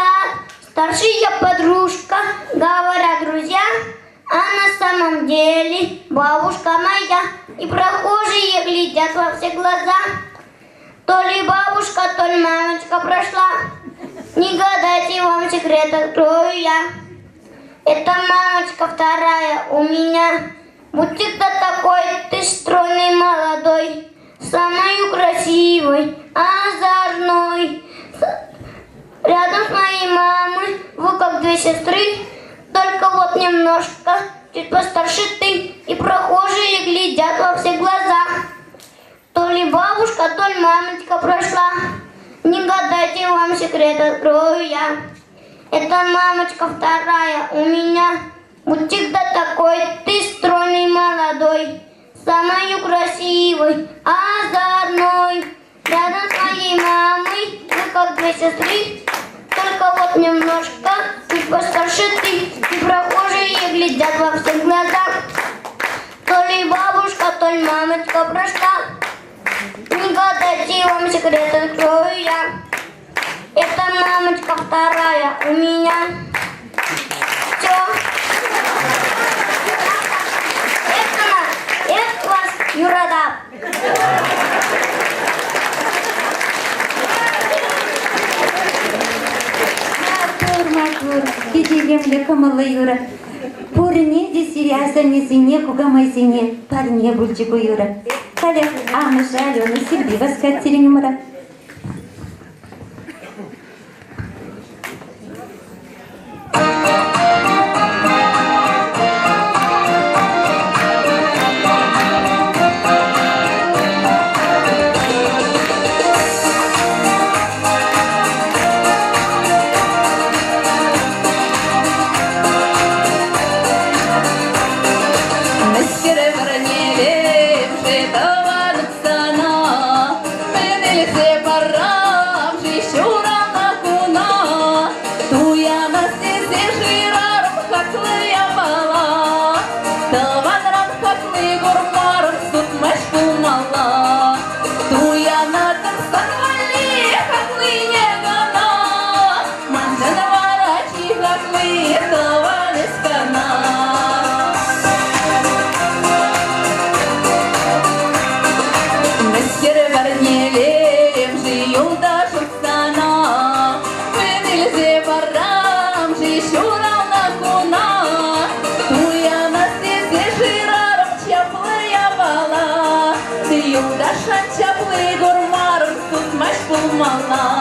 L: Старшая подружка, говорят друзья, а на самом деле бабушка моя. И прохожие глядят во все глаза. То ли бабушка, то ли мамочка прошла. Не гадайте, вам секрет открою я. Это мамочка вторая у меня. Будь кто такой, ты стройный молодой, самой красивой, озорной. Рядом с моей мамой вы как две сестры, только вот немножко чуть постарше ты, и прохожие глядят во все глаза. То ли бабушка, то ли мамочка прошла. Не гадайте, вам секрет открою я. Это мамочка вторая у меня. Будь всегда такой, ты стройный молодой, самой красивой, озорной. Рядом с моей мамой вы как две сестры, только вот немножко чуть постарше ты, и прохожие глядят во всех глазах. То ли бабушка, то ли мамочка прошла. Не гадайте, вам секрет открою я. Это мамочка вторая у меня. Все. Это, это вас Юрада.
F: Матур, матур, питӗ кӑмӑллӑ юрӑ. Пурне те сире асаннесене, кукамайсене парне пулчӗ ку юрӑ. Халӗ амӑшӗ Алена Сергей васкать сирӗн умра.
D: La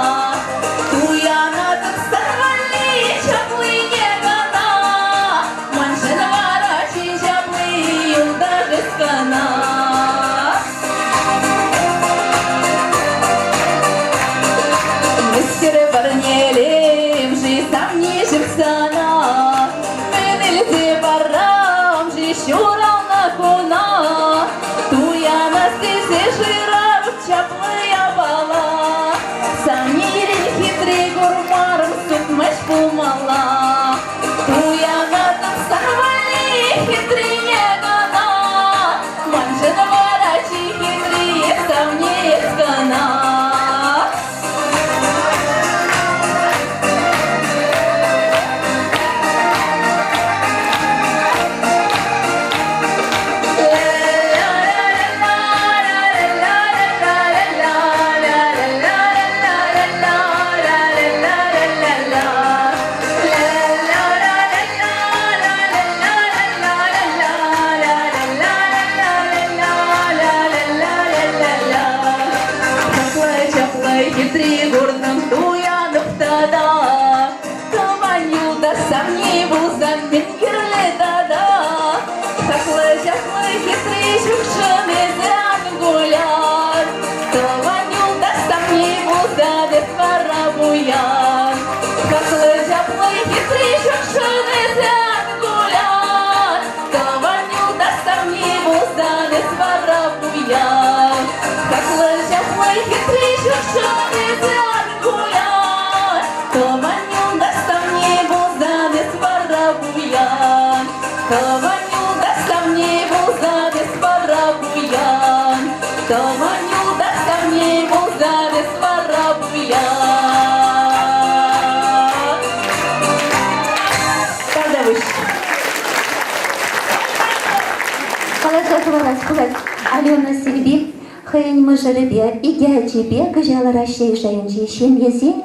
K: пулать, Алена Сильви хӑйӗн мӑшӑрӗпе, икӗ ачипе кӑҫал Раҫҫей шайӗнчи ҫемьесен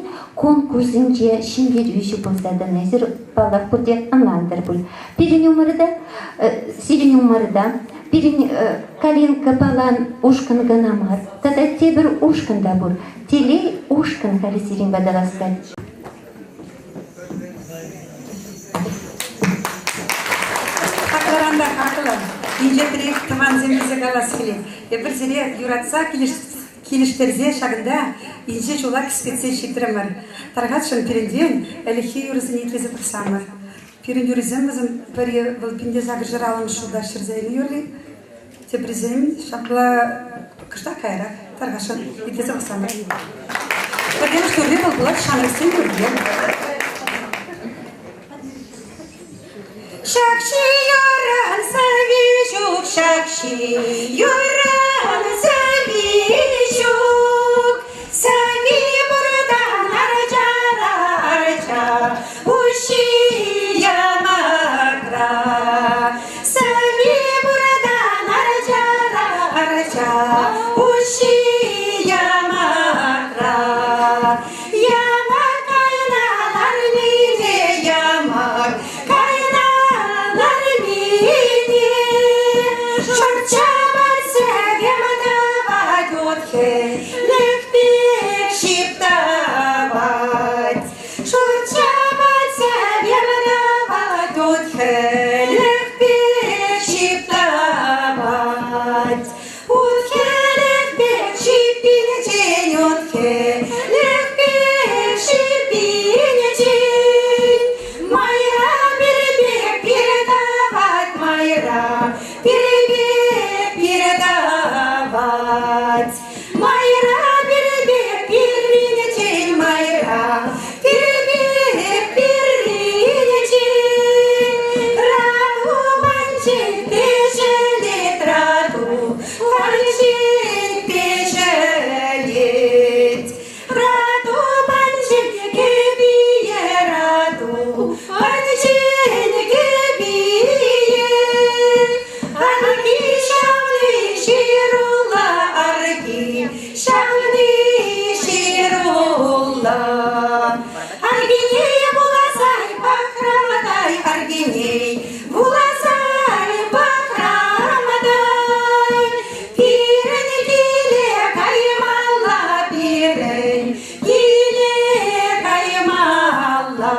K: конкурсӗнче ҫӗнтерӳҫӗ пулса тӑнӑ. Эсир, паллах, пурте ӑнлантӑр пуль. Пирӗн умӑрта, сирӗн умӑрта пирӗн Калинка Палан ушкӑн кӑна мар, тата тепӗр ушкӑн та пур. Телей ушкӑн халӗ сирӗн пата васкать.
M: Хаклӑран та хаклӑ, инҫетри тӑвансем тесе калас килет. Эпир сире юратса килӗштерсе ҫакӑнта инҫе ҫула кӗскетсе ҫитрӗмӗр. Тархасшӑн пирӗнтен ӗлӗкхи юрӑсене итлесе тӑрсамӑр. Пирӗн юрӑсем вӗсем пӗри вӑл 1860 ҫулта ҫырса илнӗ юрри, теприсем ҫапла кӑштах каярах тархасшӑн итлесе пӑхсамӑр. Пӗрремӗш юрри вӑл пулать ҫамрӑксен юрри. Ҫак ҫиюран сӑви ҫук, ҫак ҫиюран сӑви ҫук. Сӑви пуртан арчара арча уҫҫи ямакра. Сӑви пуртан арчара арча уҫҫи ямакра. Ямак кайналар мине, ямак кайналар мине. Шӑрчаман сӗвем тавать от хӗлӗх пек ҫип тавать. Шӑрчаман сӗвем тавать от хӗлӗх пек ҫип тавать. Ут хӗлӗх пек ҫиппинчен, ут хӗлӗх пек ҫиппинчен. Майра пирпе пир тавать, майра пирпе пир тавать. Майра пирпе пирринчен, майра пирпе пирринчен. Рату манчен пешӗлет, рату манчен пешӗлет. Рату манчен кӗпие, рату манчен кӗпие. Арки ҫавни ҫырулла, арки ҫавни ҫырулла. Аркине вуласай пахраматай, аркине вуласай пахраматай. Пирӗн киле каймалла, пирӗн киле каймалла.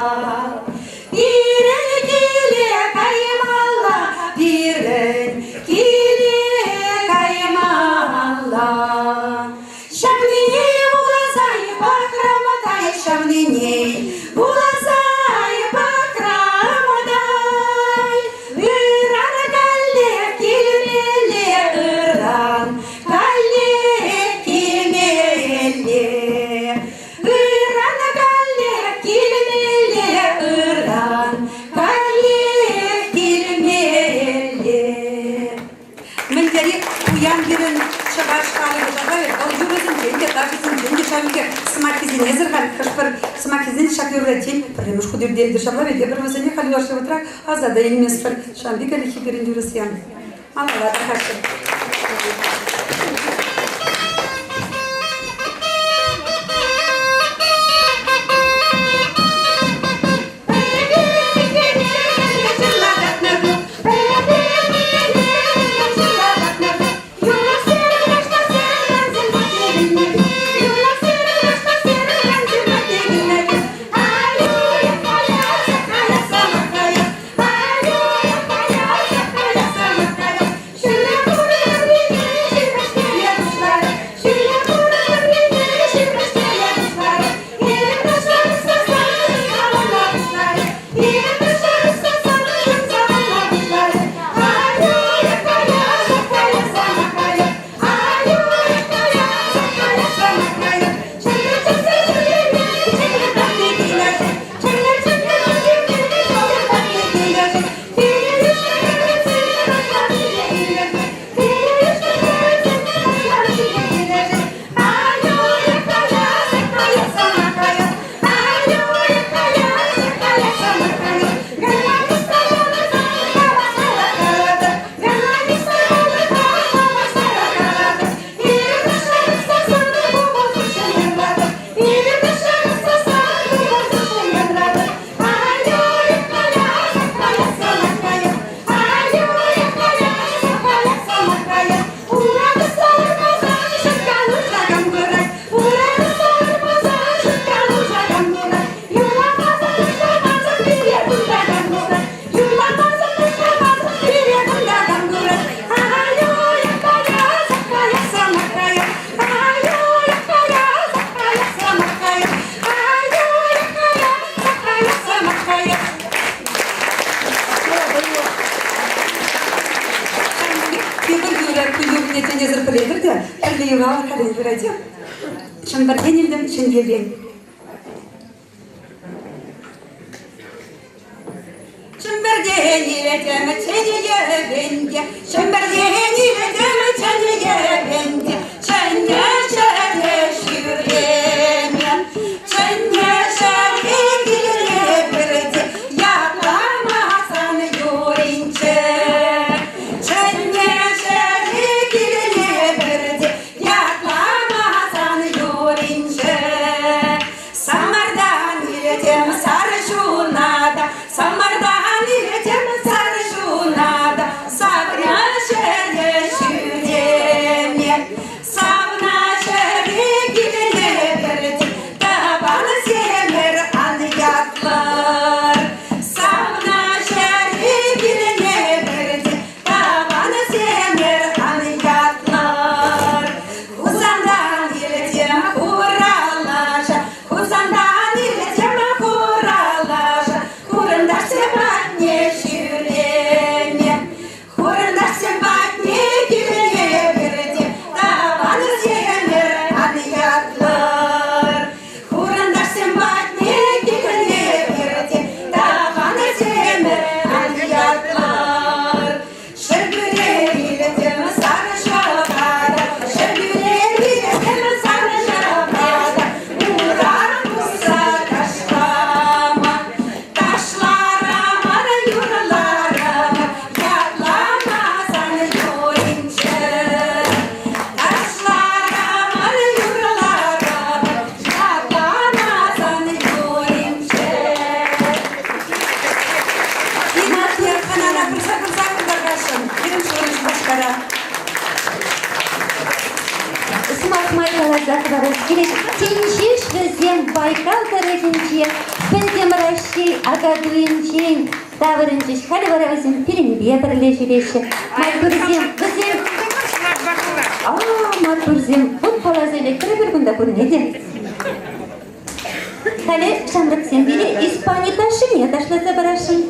M: Пирӗн киле каймалла, пирӗн киле каймалла. Ҫавнине вуласай пахраматай, ҫавнине вуласай пахраматай. Ыран каллех килмелле, ыран каллех килмелле. Ыран каллех килмелле, ыран каллех килмелле. Мӗн тери пуян пирӗн чӑваш халӑхӗ тата вӑл юрӑсенчен те, ташӑсенчен те ҫав пекех сӑмаххисене халь хӑш-пӗр сӑмаххисен ҫак юрра тен пӗрремӗш хут иртетӗр ҫапла ведь эпир вӗсене халь юлашки вӑхӑтра аса та илместпӗр. Ҫавӑн пек ӗлӗкхи пирӗн юрӑсем. Малалла тархасшӑн. юралӑх хатӗр Чӗмпӗртен илтӗм чӗнкепен. Чӗмпӗртен илтӗм чӗнӗ йӗвенте, Чӗмпӗртен илтӗм чӗнӗ йӗвенте, Чӗннӗ ҫӗре ҫӳреме, Чӗннӗ ҫӗре киле пӗрте, Ятламасан юринче. Чӗннӗ ҫӗре киле пӗрте, Ятламасан юринче. Самардан илтӗм сар ҫуната, Самардан илтӗм сар ҫуната, Савна ҫӗре ҫӳреме, Савна ҫӗре килне кӗрт, Тӑвансемӗр ан ятлӑр. Савна ҫӗре килне кӗрт, Тӑвансемӗр ан ятлӑр. Хусантан илтӗм хуралаша, Хусантан илтӗм хуралаша, Хурӑнташсем патне ҫӳреме. Хурӑнташсем патне килне кӗрте, Тӑвансемӗр ан ятлӑр. Хурӑнташсем патне килне кӗрте, Тӑвансемӗр ан ятлӑр. Ҫӗрпӳре илтӗм сар ҫӑпата, Ҫӗрпӳре илтӗм сар ҫӑпата, Урар пусса ташлама. Ташларӑмӑр, юрларӑмӑр, Ятламасан юринче. Ташларӑмӑр, юрларӑмӑр, Ятламасан юринче. Игнатьев хӑнана пырса курса кӑтартасшӑн. Пирӗн шурӑ Шупашкара.
K: Сӑмах май каласа хӑварас килет, тин ҫеҫ вӗсем Байкал тӑрӑхӗнче Пӗтӗм Раҫҫей Акатуйӗнчен таврӑнчӗҫ. Халӗ вара вӗсем пирӗнпе пӗрле ҫӳреҫҫӗ. Маттурсем, вӗсем... А, маттурсем, вот каласа илетпӗр кунта пурне те. Халӗ ҫамрӑксем пире Испани ташшине ташласа парасшӑн.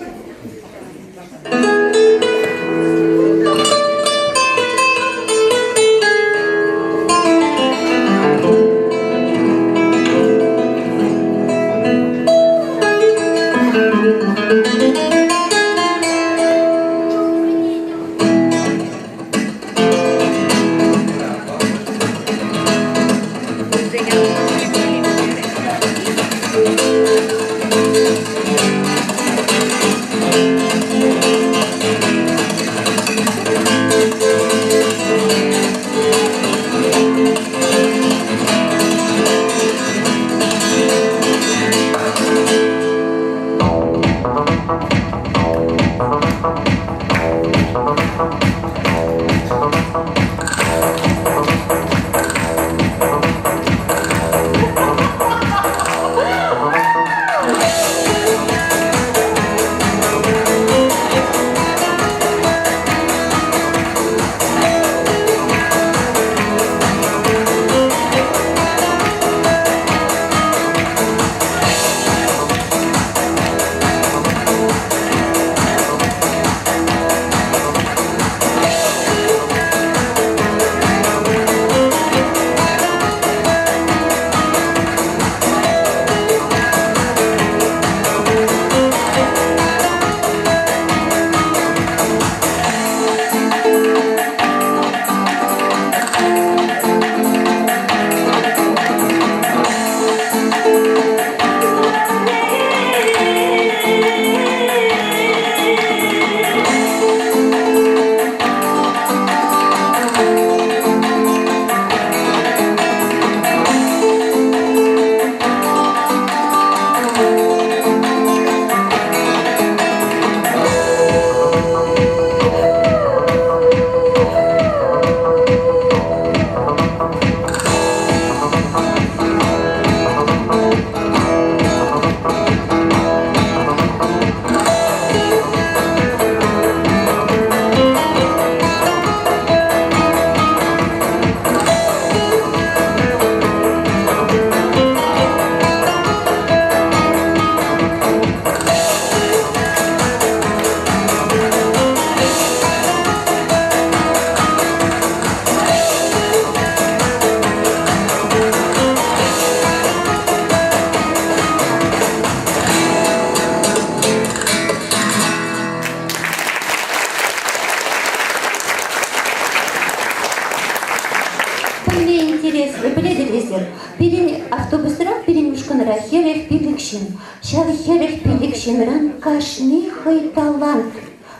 K: Пилӗк ҫынран кашни хӑй талант,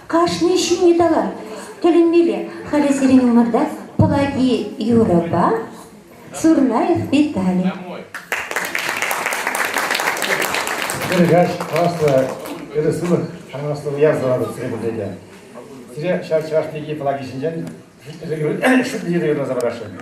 K: кашни ҫынни талант. Тӗлӗнмелле, халӗ сирӗн умӑрта Пӑлаки юрӑпа Сурнаев Виталий.
N: Ырӑ каҫ, класлӑ ырӑ сывлӑх, канашлӑ уяв саламлать сире пурне те. Сире ҫав чӑваш пики Пӑлаки ҫинчен шӳтлӗ юрӑ юрласа парасшӑн.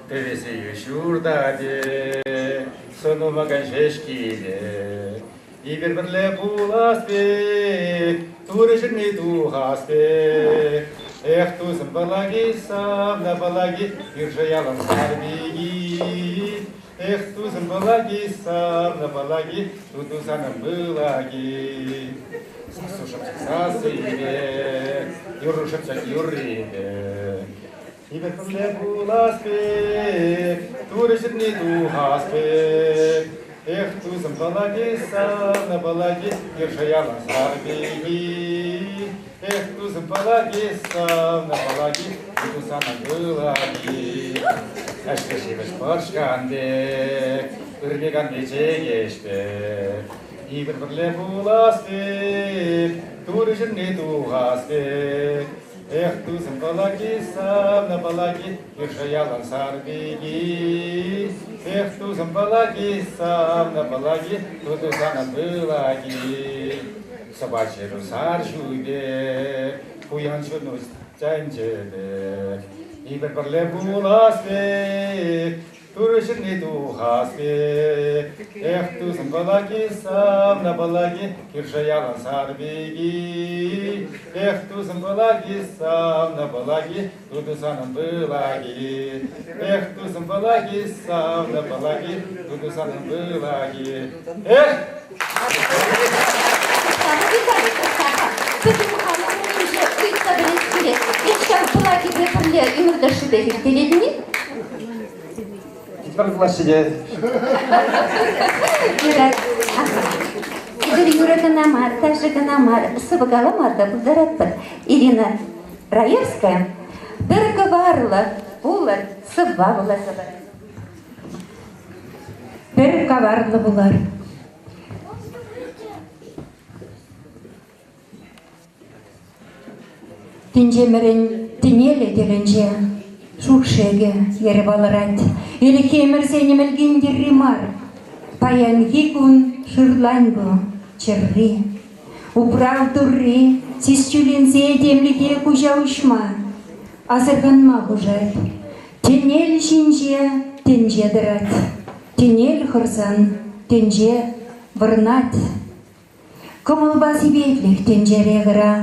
N: Пӗвесею ҫурта пек, сӑнумакан ҫеҫ киле. Эпир пӗрле пулас пек, Турӑ ҫырни тухас пек. Эх, тусӑм Пӑлаки, савнӑ Пӑлаки, кӳршӗ ялӑн сар пики. Эх, тусӑм Пӑлаки, савнӑ Пӑлаки, туту санӑн пылаки. Сассу шӑпчӑк сассипе, юрру шӑпчӑк юррипе. Эпир пӗрле пулас пек, Турӑ ҫырни тухас пек. Эх, тусӑм Пӑлаки, савнӑ Пӑлаки, кӳршӗ ялӑн сар пики. Эх, тусӑм Пӑлаки, савнӑ Пӑлаки, туту санӑн пылаки. Ӗҫкӗ ҫимӗҫ пӑрчкан пек, ырми-канми чӗкеҫ пек. Эпир пӗрле пулас пек, Турӑ ҫырни тухас пек. Эх, тусӑм Пӑлаки, савнӑ Пӑлаки, кӳршӗ ялӑн сар пики. Эх, тусӑм Пӑлаки, савнӑ Пӑлаки, туту санӑн пылаки. Сӑпа ҫыру сар ҫу пек, пуян чуну тӗнче пек. Эпир пӗрле пулас пек, Турӑ ҫырни тухас пек. Эх, тусӑм Пӑлаки, савнӑ Пӑлаки, кӳршӗ ялӑн сар пики. Эх, тусӑм Пӑлаки, савнӑ Пӑлаки, туту санӑн пылаки. Эх, тусӑм Пӑлаки, савнӑ Пӑлаки, туту санӑн пылаки. Эх!
K: Пӗтӗм халӑх умӗнче ыйтса пӗлес килет. Эс ҫав Пӑлакипе пӗрле ӗмӗр тӑршшӗпех ирттеретӗн-и?
N: Пӗр классине.
K: Юрать. Эпир юрӑ кӑна мар, ташӑ кӑна мар, сӑвӑ калама та пултаратпӑр. Ирина Раевская пӗр кӑварлӑ пулӑр сӑвва вуласа парать.
M: Пӗр каварлӑ пулар. Тӗнчемӗрӗн тӗнелӗ тӗлӗнче шур шӗкӗ йӗрӗ палӑрать. Ӗлӗкхи ӗмӗрсен ӗмӗлкин йӗрри мар, паянхи кун шырлан ку чӗрри. Управ турри сисчӳленсе этемлӗхе куҫа уҫма, асӑрханма хушать. Тӗнел ҫинче тӗнче тӑрать, тӗнел хӑрсан тӗнче вӑрнать. Кӑмӑлпа сипетлӗх тӗнчере кӑра,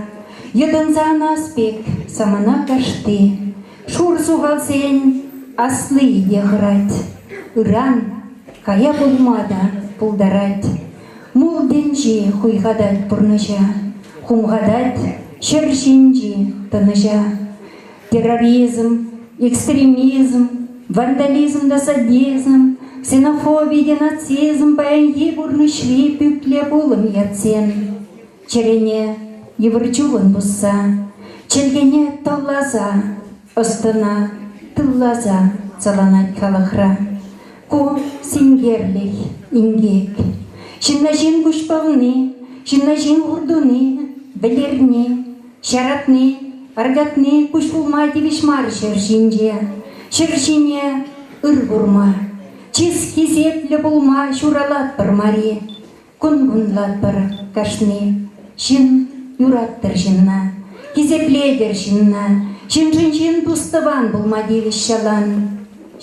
M: йӑтӑнса анас пек самана кашти. Шур сухалсен асли те хӑрать, ыран кая пулма та пултарать. Мул тӗнчи хуйхатать пурнӑҫа, хумхатать ҫӗр ҫинчи тӑнӑҫа. Терроризм, экстремизм, вандализм та садизм, ксенофоби те нацизм паянхи пурнӑҫри пӳкле пулӑм ятсем. Чӗрене йывӑр чулӑн пусса, чӗлхене тӑлласа, ӑс-тӑна тылласа саланать халӑхра. Ку синкерлӗх, инкек. Ҫынна ҫын куҫ пӑвни, ҫынна ҫын хур туни, вӗлерни, ҫаратни, аркатни куҫ пулма тивӗҫ мар ҫӗр ҫинче. Ҫӗр ҫине ыр курма, чыс-хисеплӗ пулма ҫуралатпӑр мар-и? Кун кунлатпӑр кашни ҫын юраттӑр ҫынна, хисеплетӗр ҫынна, ҫыншӑн ҫын тус-тӑван пулма тивӗҫ ялан.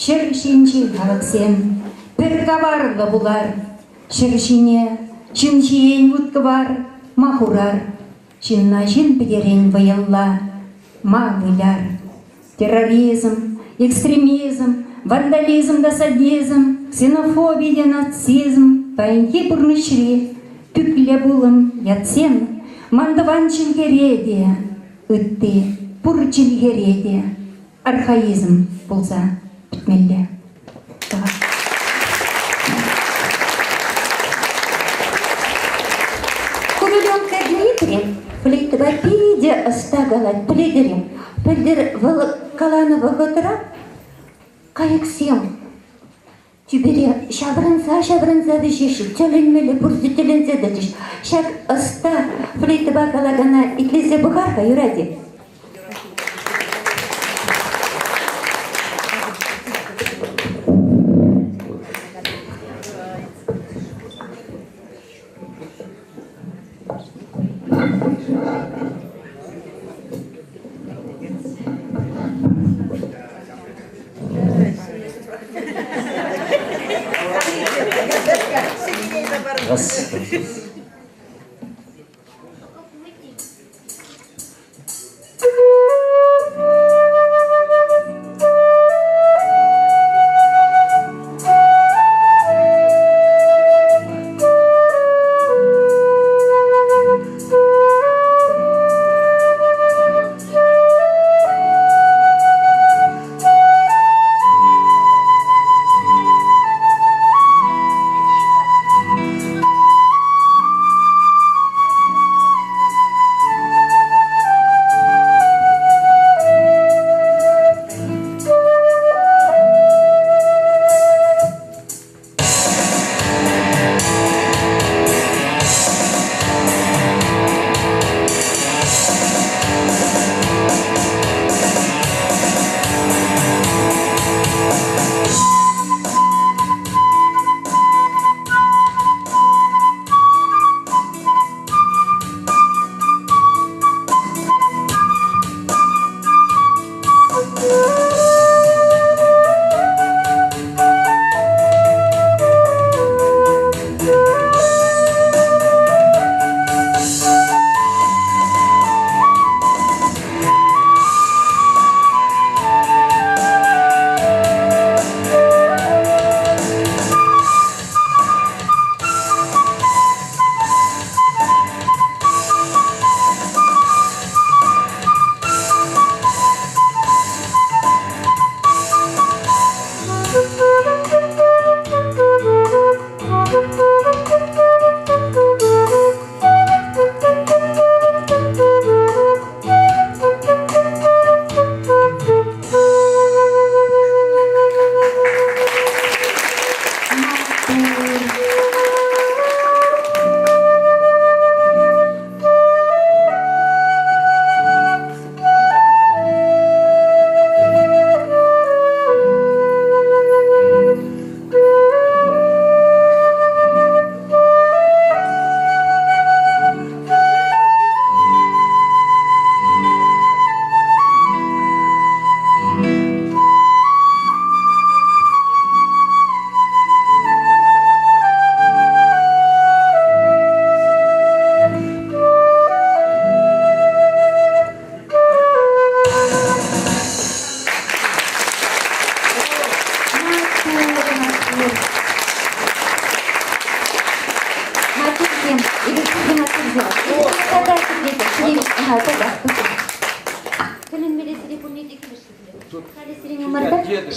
M: Ҫӗр ҫинчи халӑхсем пӗр каварлӑ пулар, ҫӗр ҫине ҫын ҫиен вут-кӑвар ма хурар, ҫынна ҫын пӗтерен вӑйӑлла ма выляр. Терроризм, экстремизм, вандализм та садизм, ксенофоби те нацизм паянхи пурнӑҫри пӳкле пулӑм ятсем ман тӑван чӗлхере те, ытти пур чӗлхере те архаизм пулса пӗтмелле.
K: Коваленко Дмитрий флейтӑпа питӗ ӑста калать, пӗлетӗр-и? Пӗлтӗр вӑл каланӑ вӑхӑтра кайӑксем. Тӳпере ҫаврӑнса-ҫаврӑнса вӗҫеҫҫӗ, тӗлӗнмелле пурте тӗлӗнсе тӑчӗҫ. Ҫак ӑста флейтӑпа калакана итлесе пӑхар-ха, юрать-и?
A: Раз.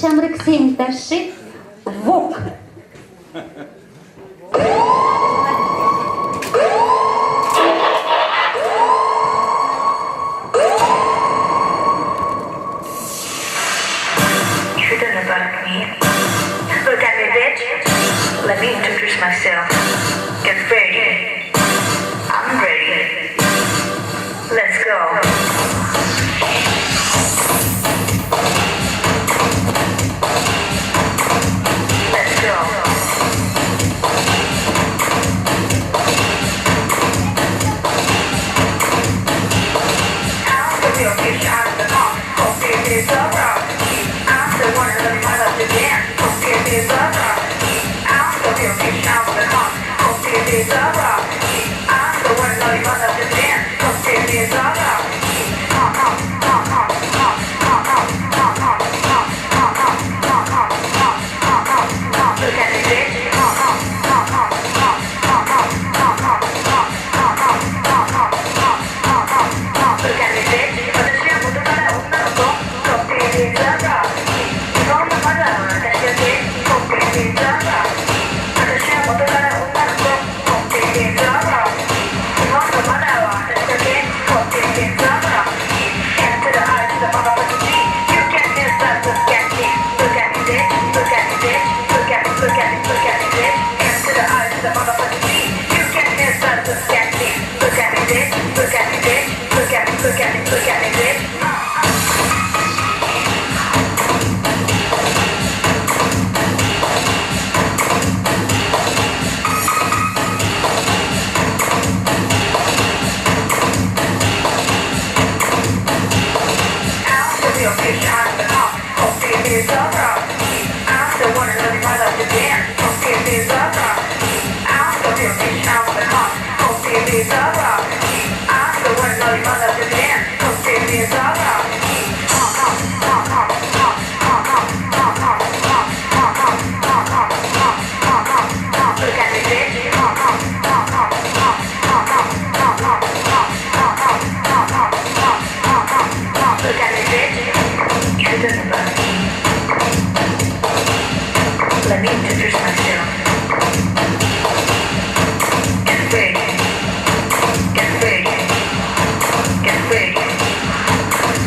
K: Ҫамрӑксен ташши вок.
O: You don't about me. Look at me, bitch. Let me introduce myself. Get ready. I'm ready. Let's go. Let's go. I'm the real fish out of the pond. Hope it is a rock. I'm the one in the front of the dance. Hope it is a rock. I'm the real fish out of the pond. Hope it is a rock. I'm the one in the front of the dance. Hope it is a rock. Look at me, bitch. Look at me, bitch. Let me introduce myself. Get ready. Get ready. Get ready.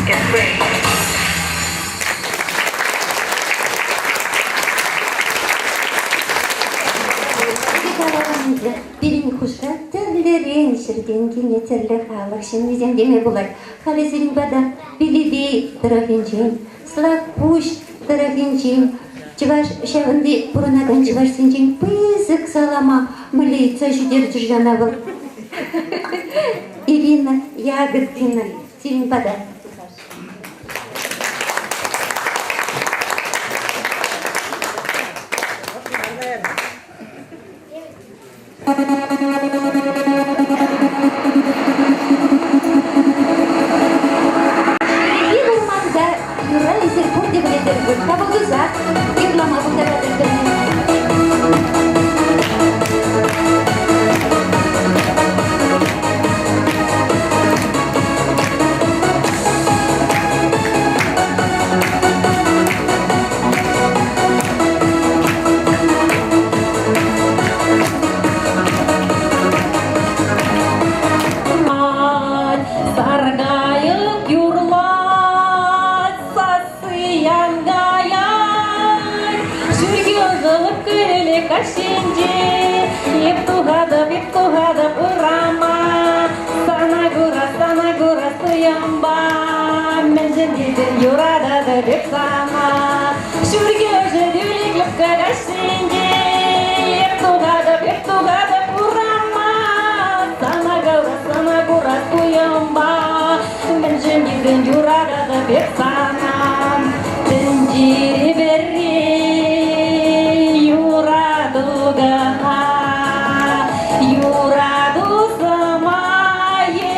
O: Get ready.
K: Пирӗн хушра тӗрлӗрен ҫӗртен килнӗ тӗрлӗ халӑх ҫыннисем теме пулать. Халӗ сирӗн пата Пелепей тӑрӑхӗнчен, Слакпуҫ тӑрӑхӗнчен, чӑваш ҫавӑнти пурӑнакан чӑвашсенчен пысӑк салама мӗнле ыйтса ҫитерчӗ ӑна вӑл. Ирина Ягодкина сирӗн пата. Ҫурхи вӑрманта юрра эсир пурте пӗлетӗр пуль. Хапӑл юрлама пултаратӑр пӗлнӗ.
D: Саркайӑк юрлать, сасси янкаять. Ҫурхи ӑшӑлӑх кӗле каҫсенче эп тухатӑп, эп тухатӑп урама. Сана курас, сана курас туйӑмпа. Мӗншӗн тесен юрататӑп эп сана. Ҫурхи ӑшӑ тӳлек лӑпкӑ каҫсенче эп тухатӑп, эп тухатӑп урама. Сана курас, сана курас туйӑмпа. Мӗншӗн тесен юрататӑп эп сана. Тӗнчере пӗрре юрату кӑна. Юрату сӑмахӗ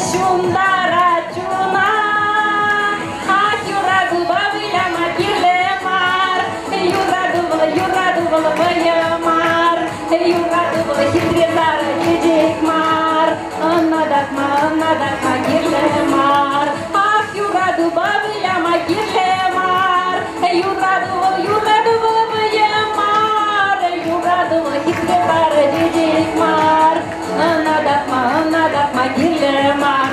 D: ҫунтарать чуна. Ах, юратупа выляма кирлӗ мар. Юрату вӑл, юрату вӑл вӑйӑ мар. Юрату вӑл хитре сарӑ чечек мар. Ӑна татма, ӑна татма кирлӗ мар. Ах, юратупа выляма кирлӗ мар. Юрату вӑл, юрату вӑл вӑйӑ мар. Юрату вӑл хитре сарӑ чечек мар. Ӑна татма, ӑна татма кирлӗ мар.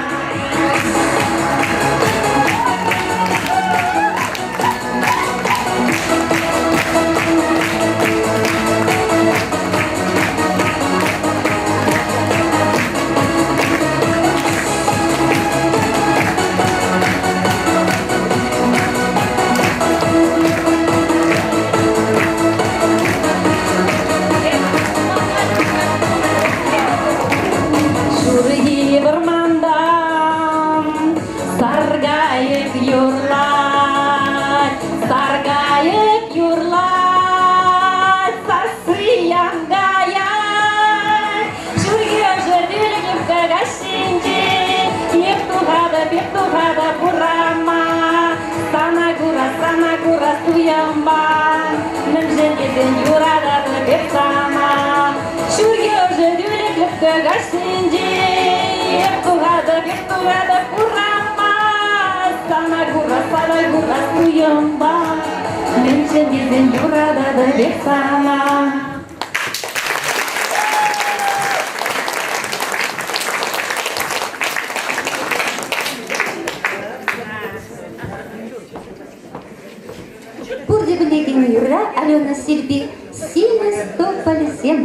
D: Ҫурхи вӑрмантан саркайӑк юрлать, саркайӑк юрлать, сасси янкаять. Ҫурхи ӑшӑ тӳлек каҫҫинче эп тухатӑп, эп тухатӑп урама. Сана курас, сана курас туйӑмпа. Мӗншӗн тесен юрататӑп эп сана. Ҫурхи ӑшӑ тӳлек каҫҫинче эп тухатӑп, эп тухатӑп урама. Сана курас, сана курас туйӑмпа. Мӗншӗн тесен юрататӑп эп сана.
K: Пурте пӗлекен юрра Алена Силпи «Симӗс тополь»сем.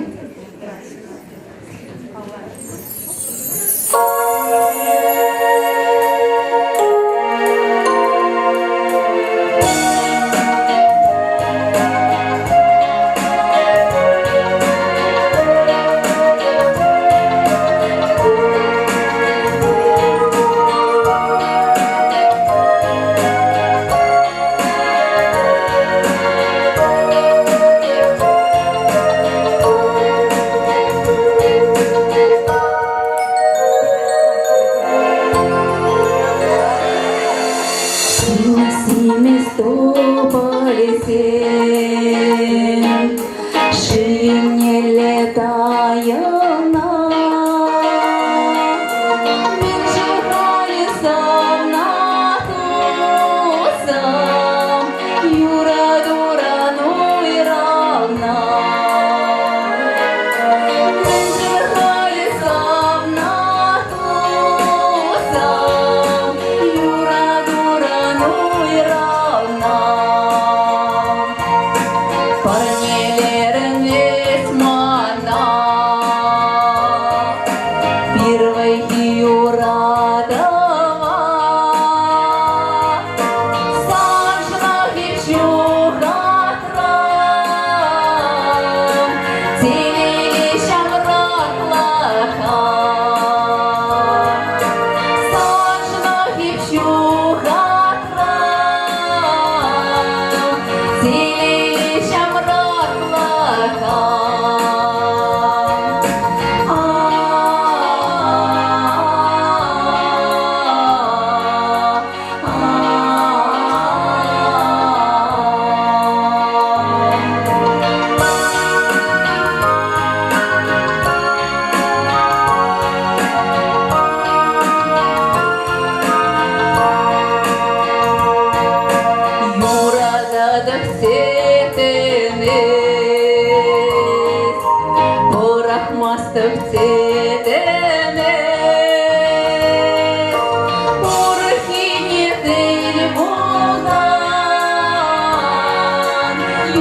D: Тунсӑх тӗтӗмӗ. Урӑххине тӗл пулсан,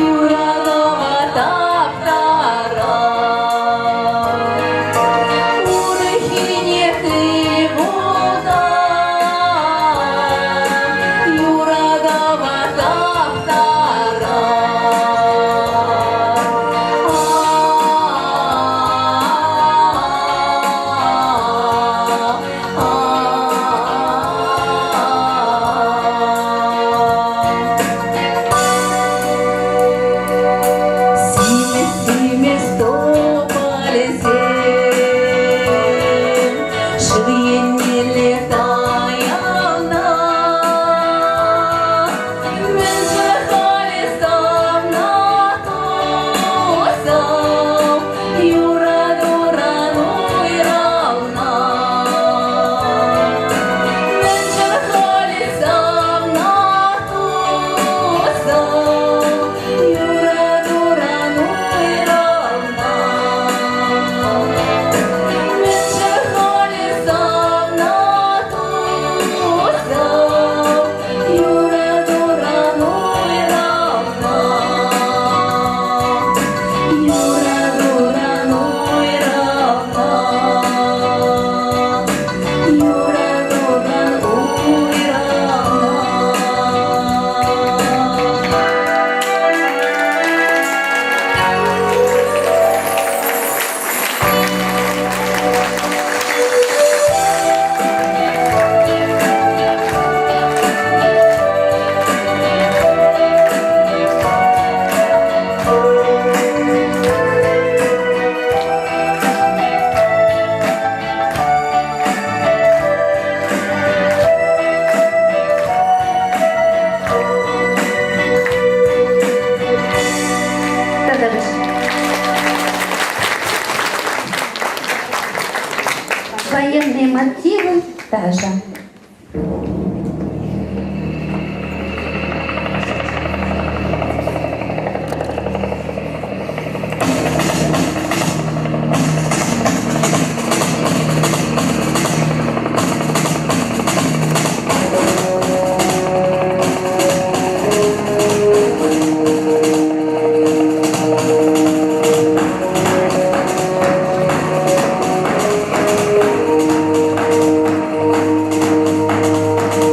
D: юратӑва таптаран. Урӑххине тӗл пулсан, юратӑва таптаран. Симӗс-симӗс тополӗсем шыв еннелле тайӑлнӑ. Мӗншӗн халӗ савнӑ тусӑм юратуран уйрӑлнӑ? Мӗншӗн халӗ савнӑ тусӑм юратуран уйрӑлнӑ? Мӗншӗн халӗ савнӑ тусӑм юратуран уйрӑлнӑ? Юратуран уйрӑлнӑ. Юратуран
K: Военные мотивы даже.
J: Thank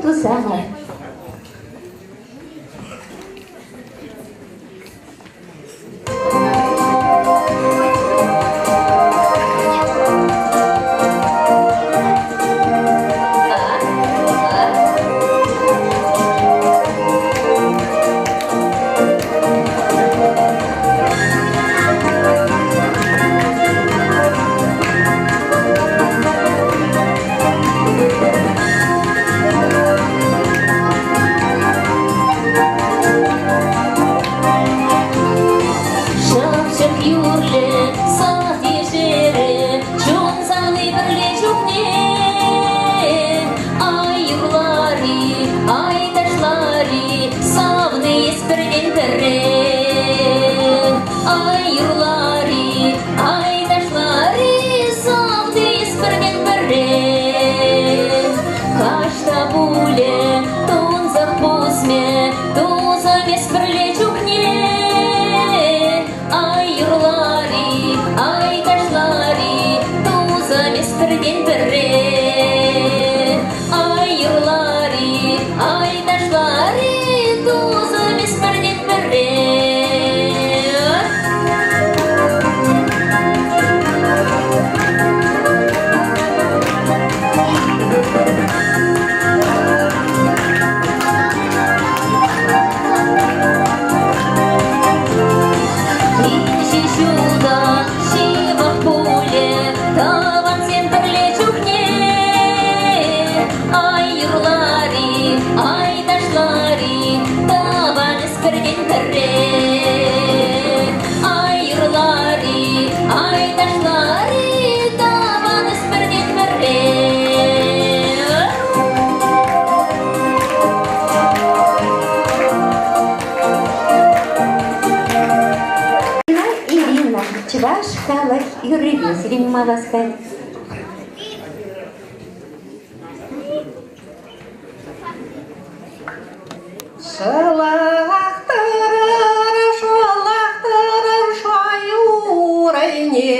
K: тусамӑр.
D: Шап-шап юрлӗ, сад ешерӗ, чун савни пӗрле чухне. Ай юрлар-и, ай ташлар-и, савни эс пӗртен пӗрре. Ай юрлар-и, ай ташлар-и, савни эс пӗртен пӗрре. Кашта пулӗ, тунсӑх пусмӗ, тусӑм эс пӗрле чухне. Ай юрлар-и, ай ташлар-и, тусӑм эс пӗртен пӗрре. Ай юрлар-и, ай ташлар-и, тусӑм эс пӗртен пӗрре. Инҫе ҫулта ҫывӑх пулӗ тӑвансем пӗрле чухне. Ай юрлар-и, ай ташлар-и, тӑван эс пӗртен пӗрре. Ай юрлар-и, ай ташлар-и, тӑван эс пӗртен пӗрре.
K: Ирина, чӑваш халӑх юррипе сирӗн ума васкать.
B: Шӑлахтарар, шӑлахтарар шай урайне,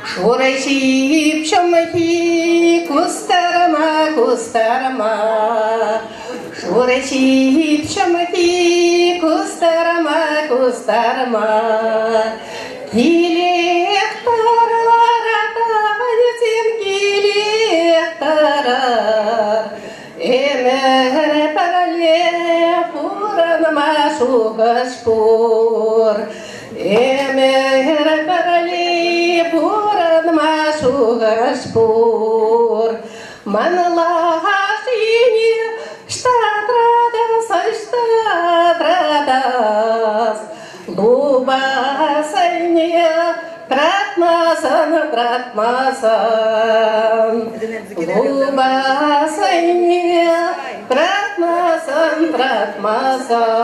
B: Шурӑ ҫип ҫӑмхи кустӑрма, кустӑрма. Шурӑ ҫип ҫӑмхи кустӑрма, кустӑрма. Килех тӑрар, тӑвансем, килех тӑрар. Ӗмӗр пӗрле пурӑнма шухӑш пур. Ӗмӗр пӗрле пурӑнма шухӑш пур. Ман лашине штатратас, штатратас. Лупасайне тӑратмасан, тӑратмасан. Лупасайне тӑратмасан, тӑратмасан.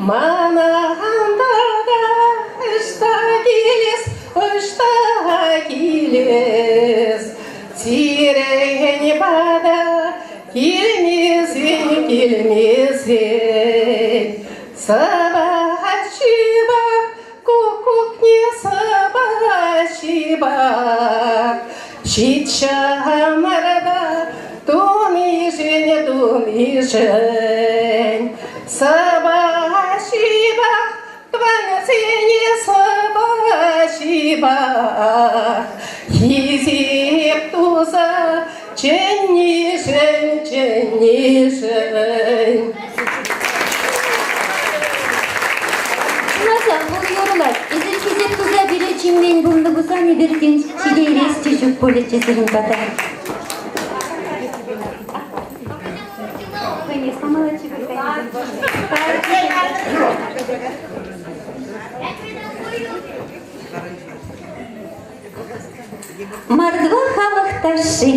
B: Мана тата ӑҫта килес, ӑҫта килес? Сирӗн пата килмесен, килмесен. Спасибо, куккукне спасибо. Ҫиччамарта тунишӗн, тунишӗн. Спасибо, тӑвансене спасибо. Хисеп туса чӗннишӗн, чӗннишӗн.
K: Чӑнахах вӑл юрлать. Эсир хисеп туса пире чӗнмен пулнӑ пулсан эпир тен ҫитейрес те ҫук пулӗччӗ сирӗн пата. Мордва халӑх ташши.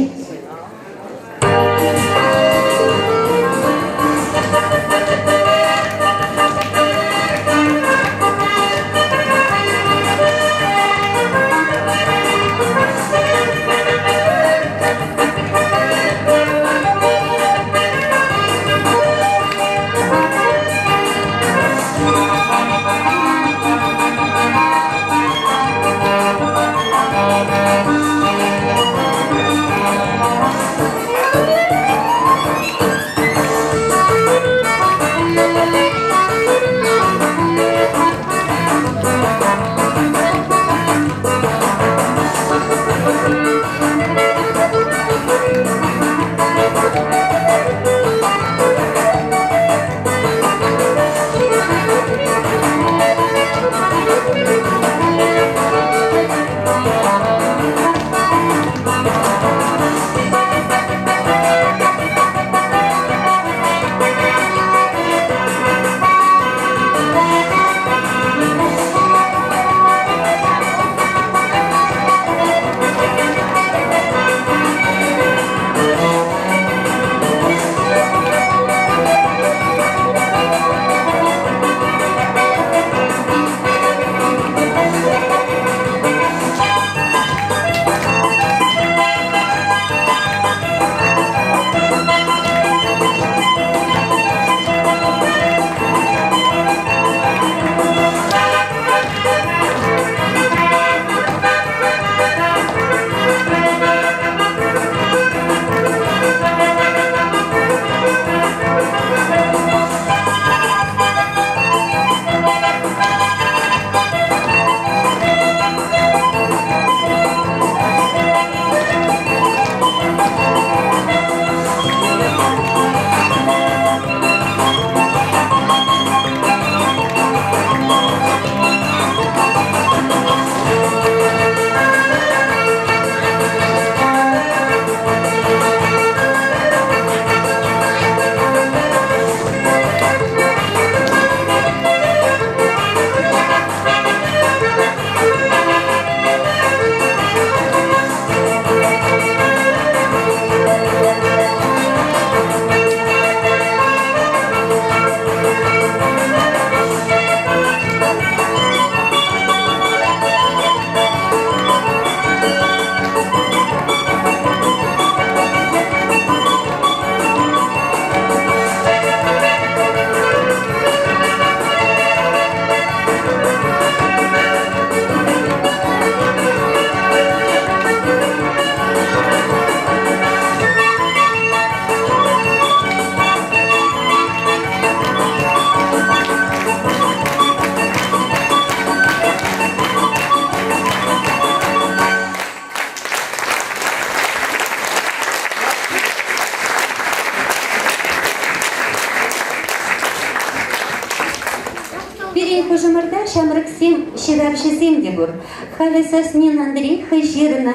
K: хушӑмӑрта ҫамрӑксем, ҫыравҫӑсем те пур. Халӗ Соснин Андрей хӑй ҫырнӑ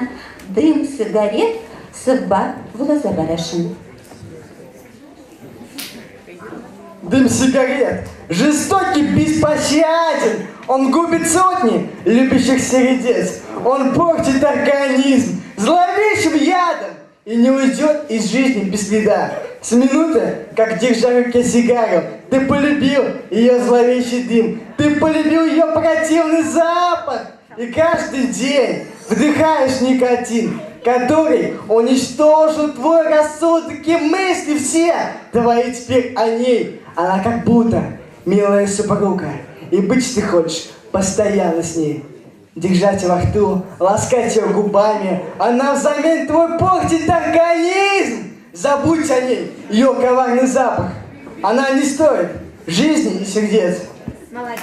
K: «Дым сигарет» сӑвва вуласа парасшӑн.
P: Дым сигарет, жестокий, беспощаден. Он губит сотни любящих сердец. Он портит организм зловещим ядом и не уйдет из жизни без следа. С минуты, как держа в руке сигару, ты полюбил ее зловещий дым, ты полюбил ее противный запах. И каждый день вдыхаешь никотин, который уничтожил твой рассудок и мысли все твои теперь о ней. Она как будто милая супруга, и быть ты хочешь постоянно с ней. Держать во рту, ласкать ее губами, она взамен твой портит организм. Забудь о ней, ее коварный запах. Она не стоит жизни и сердец.
K: Молодец.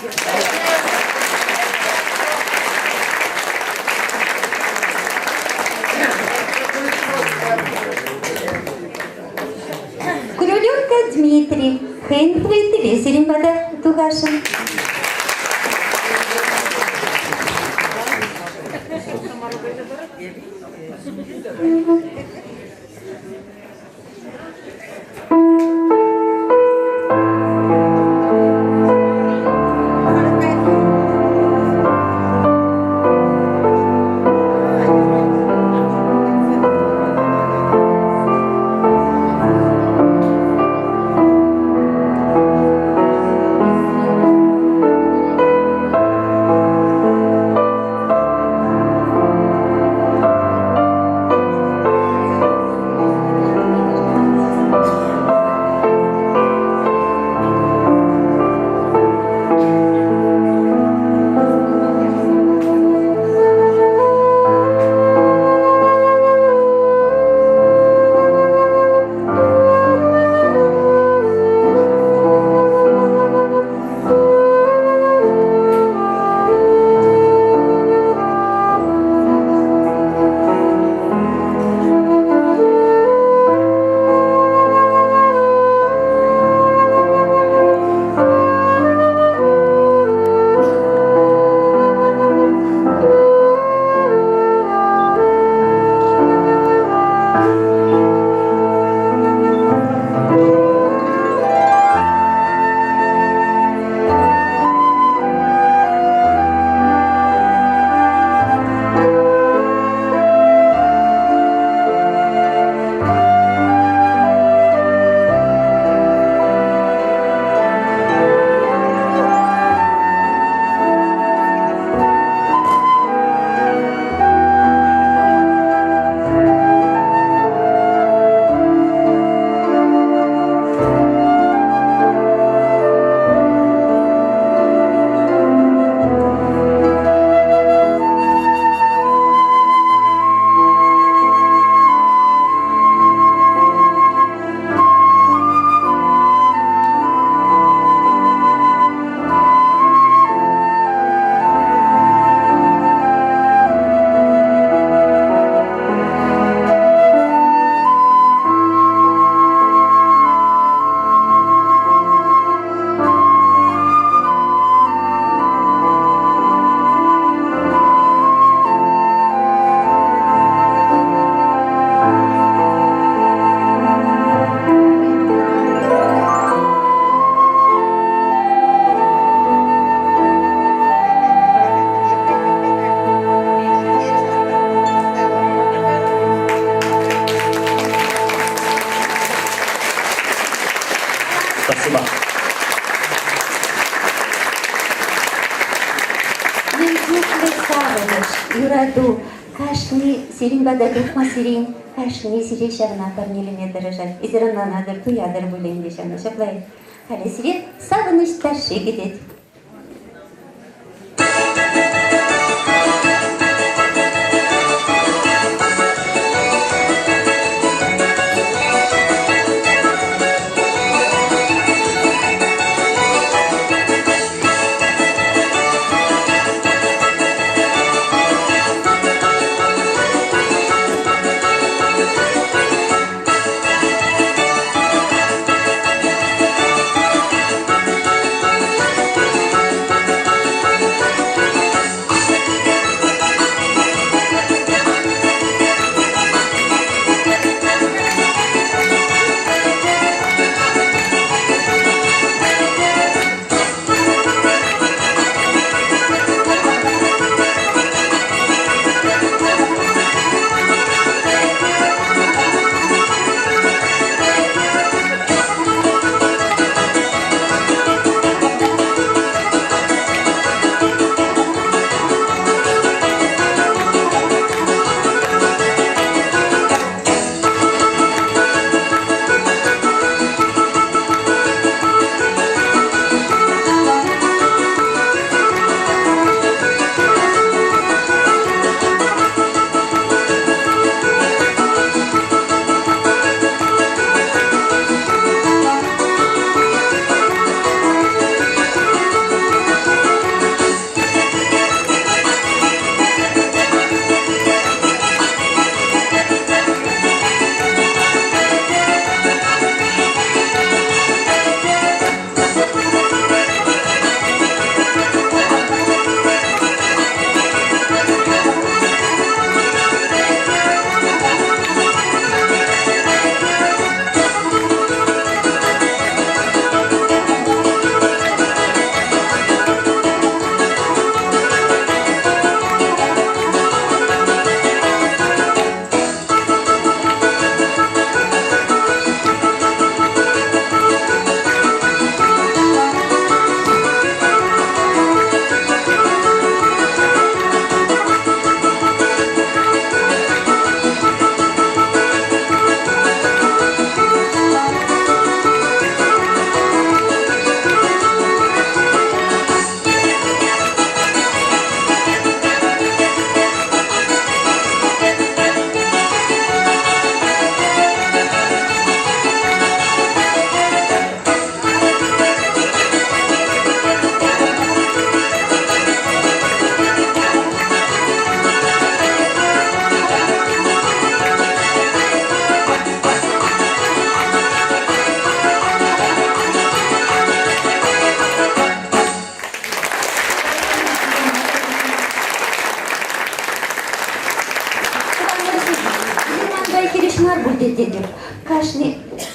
K: Крюленко Дмитрий, хӑйӗн плитипе сирӗн пата тухасшӑн.
A: Спасибо.
K: Мӗн чухлӗ савӑнӑҫ, юрату кашни сирӗн пата тухмассерен кашни сире ҫавна парнелеме тӑрӑшать. Эсир ӑнланатӑр, туятӑр пуль ӗнтӗ ҫавна. Ҫапла халӗ сире савӑнӑҫ ташши кӗтет.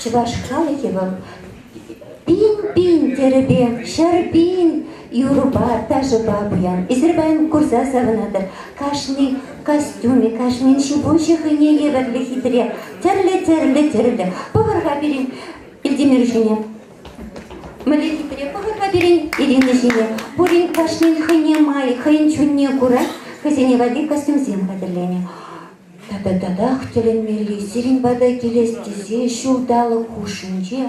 K: Чӑваш халӑхӗ вӑл пин-пин тӗрӗпе, 100 000 юрӑпа, ташӑпа пуян. Эсир паян курса савӑнатӑр. Кашни костюмӗ, кашнин ҫи-пуҫӗ хӑйне евӗрлӗ хитре. Тӗрлӗ-тӗрлӗ тӗрлӗ. Пӑхӑр-ха пирӗн Илтимир ҫине. Мӗнле хитре пӑхӑр-ха пирӗн Ирина ҫине. Пурин кашнин хӑйне май, хӑйӗн чунне кура хӑйсене валли костюмсем хатӗрленӗ. Тата татах тӗлӗнмелли, сирӗн пата килес тесе ҫулталӑк хушшинче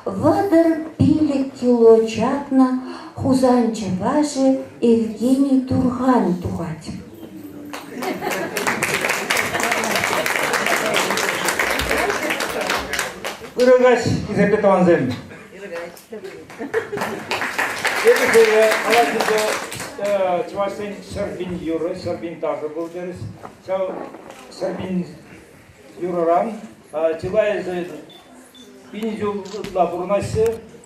K: 35 кило чакнӑ Хусан чӑвашӗ Евгений Турхан тухать.
N: Ырӑ каҫ, хисеплӗ тӑвансем. Эпӗ сире калаҫнӑ чӑвашсен 100 000 юрӑ, 100 000 ташӑ пул терӗҫ. Ҫав 100 000 юрӑран чылайӑшӗ пин ҫул ытла пурӑнаҫҫӗ.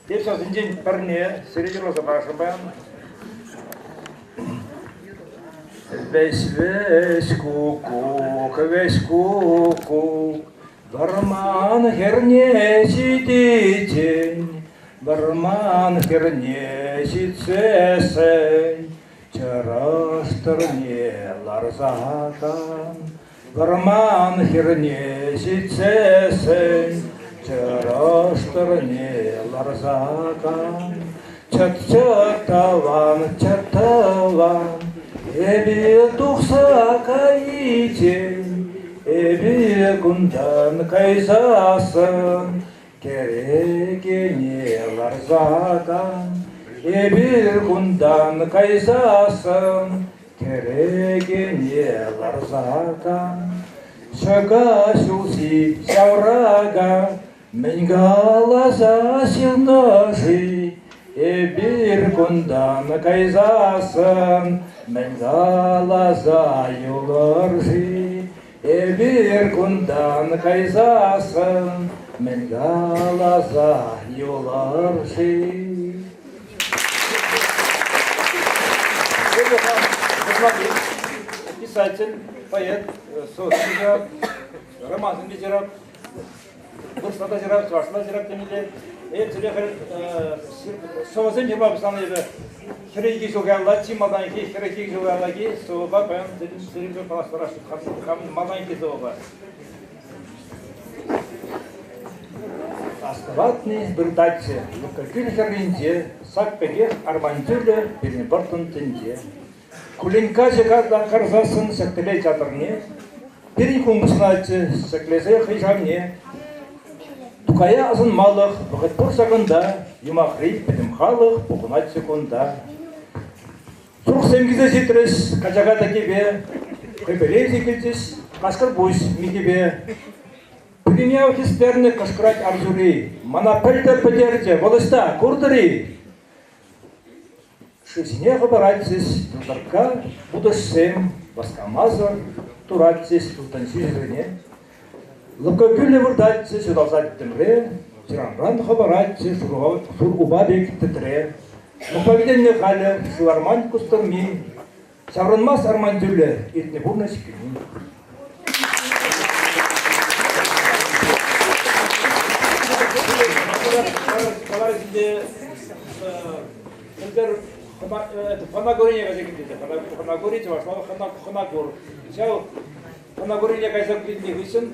N: Эп ҫавсенчен пӗрне сире юрласа парасшӑн паян. Вӗҫ-вӗҫ куккук, вӗҫ куккук, вӑрман хӗрне ҫитиччен, вӑрман хӗрне ҫитсессӗн, чӑрӑш тӑрне ларса кан. Вӑрман хӗрне ҫитсессӗн, чӑрӑш тӑрне ларса кан. Чӑт-чӑт тӑван, чӑт тӑван, эпир тухса кайиччен, эпир кунтан кайсассӑн, кӗрекене ларса кан. Эпир кунтан кайсассӑн, кӗрекене ларса кан. Ҫӑка ҫулҫи ҫаврака, мӗн каласа ҫырнӑ-ши? Эпир кунтан кайсассӑн мӗн каласа юлӑр-ши? Эпир кунтан кайсассӑн мӗн каласа юлӑр-ши? Писатель, поэт, сӑвӑҫ, романсемпе ҫырать, вырӑсла та ҫырать, чӑвашла ҫырать темелле. Эп сире сӑвӑсем ҫырма пуҫланӑ эпӗ 42 ҫул каялла, чи малтанхи 42 ҫул каяллахи сӑвӑпа паян сирӗнпе паллаштарас хамӑн малтанхи сӑвӑпа. Астӑватни выртатчӗ Лукакӳл хӗрринче, сак пекех арман тӳлӗ пирӗн вӑрттӑн тӗнче. Кулинкаҫӑ карсассӑн ҫӗкле чатӑрне, пирӗн кун пуҫланатчӗ ҫӗклесе хӑй шавне. Тукая асӑнмалӑх вӑхӑт пур ҫакӑнта, юмахри пӗтӗм халӑх пухӑнатчӗ кунта. Сурӑхсем килсе ҫитрӗҫ качака тӗкӗпе, хӑйпеле килчӗҫ кашкӑр пуҫ михӗпе. Пӳрнене хӗстернӗ кӑшкӑрать арҫури, мана пӗлтӗр пӗтерчӗ, вӑл ӑҫта, куртӑр-и? Шыв ҫине хӑпаратчӗҫ йӑлтӑркка вутӑшсем, васкамасӑр туратчӗҫ ылтӑн ҫӳҫӗсене. Лӑпкӑ кӳлӗ выртатчӗ ҫуталса тӗттӗмре, ҫыранран хӑпаратчӗ шур упа пек тӗтре. Лӑпка витӗннӗ халӗ шыв арман кустӑрми, ҫаврӑнмасть арман тӳлӗ иртнӗ пурнӑҫ кӳми. Пӗлтӗр Фанагорине кайса килтӗм. Фанагори чӑвашла Хӑнакур. Ҫав Фанагорине кайса килнӗ хыҫҫӑн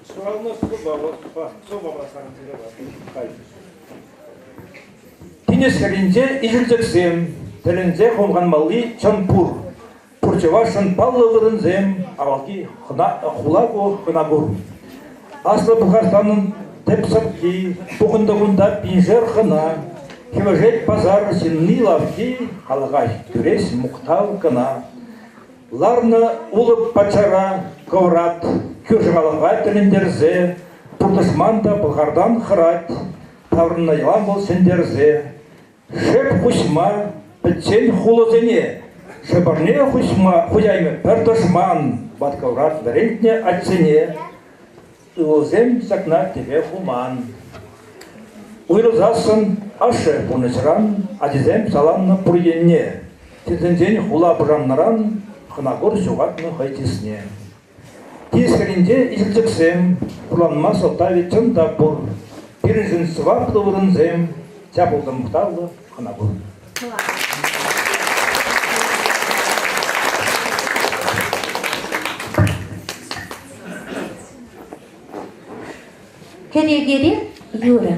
N: ҫуралнӑ сӑвӑпа сӑвӑпа халь. Тинӗс хӗрринче ишӗлчӗксем, тӗлӗнсе хумханмалли чӑн пур. Пур чӑвашшӑн паллӑ вырӑнсем, авалхи хӑна, хула ку, хӑна пур. Аслӑ Пӑлхарстанӑн тӗп сӑпки, пухӑннӑ кунта пиншер хӑна. Хӗвӗшет пасар ҫынни лавкки, халӑха кӳрес мухтав кӑна. Ларнӑ улӑп патшара кӑврат, кӳршӗ халӑха тӗлӗнтерсе, пур тӑшман та Пӑлхартан хӑрать, таврӑннӑ ялан вӑл ҫӗнтерсе. Шеп хуҫма пӗччен хулӑсене, шӑпӑрне хуҫма хуҫаймӗ пӗр тӑшман, ваткӑлрах вӗрентнӗ атьсене. Ывӑлсем ҫакна тӗпе хуман. Уйрӑлсассӑн ашшӗ пурнӑҫран ачисем саланнӑ пур енне. Тӗсӗнчен хула пушаннӑран хӑнакур ҫухатнӑ хӑй тӗсне. Тискерӗнче ишӗлчӗксем хурланма сӑлтавӗ чӑн та пур. Пирӗншӗн сӑваплӑ вырӑнсем, чаплӑ мухтавлӑ хӑна пур.
K: Кӗрекере юрӑ.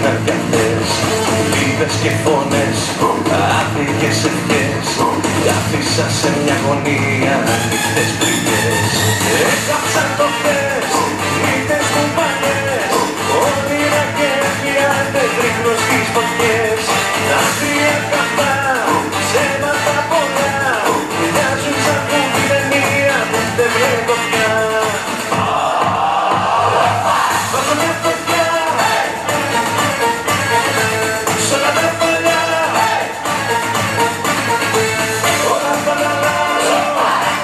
J: Ήταν κι αυτές λύπες και φωνές, άδικες ευχές. Άφησα σε μια γωνία ανοιχτές πληγές. Έκαψα το χθες, νύχτες μου παλιές, όνειρα και εφιάλτες ρίχνω στις φωτιές. Άκρια καυτά, ψέματα πολλά, μοιάζουν σαν την ταινία που δεν βλέπω πια. Βάζω μια φωτιά σ' όλα τα παλιά, όλα τα αλλάζω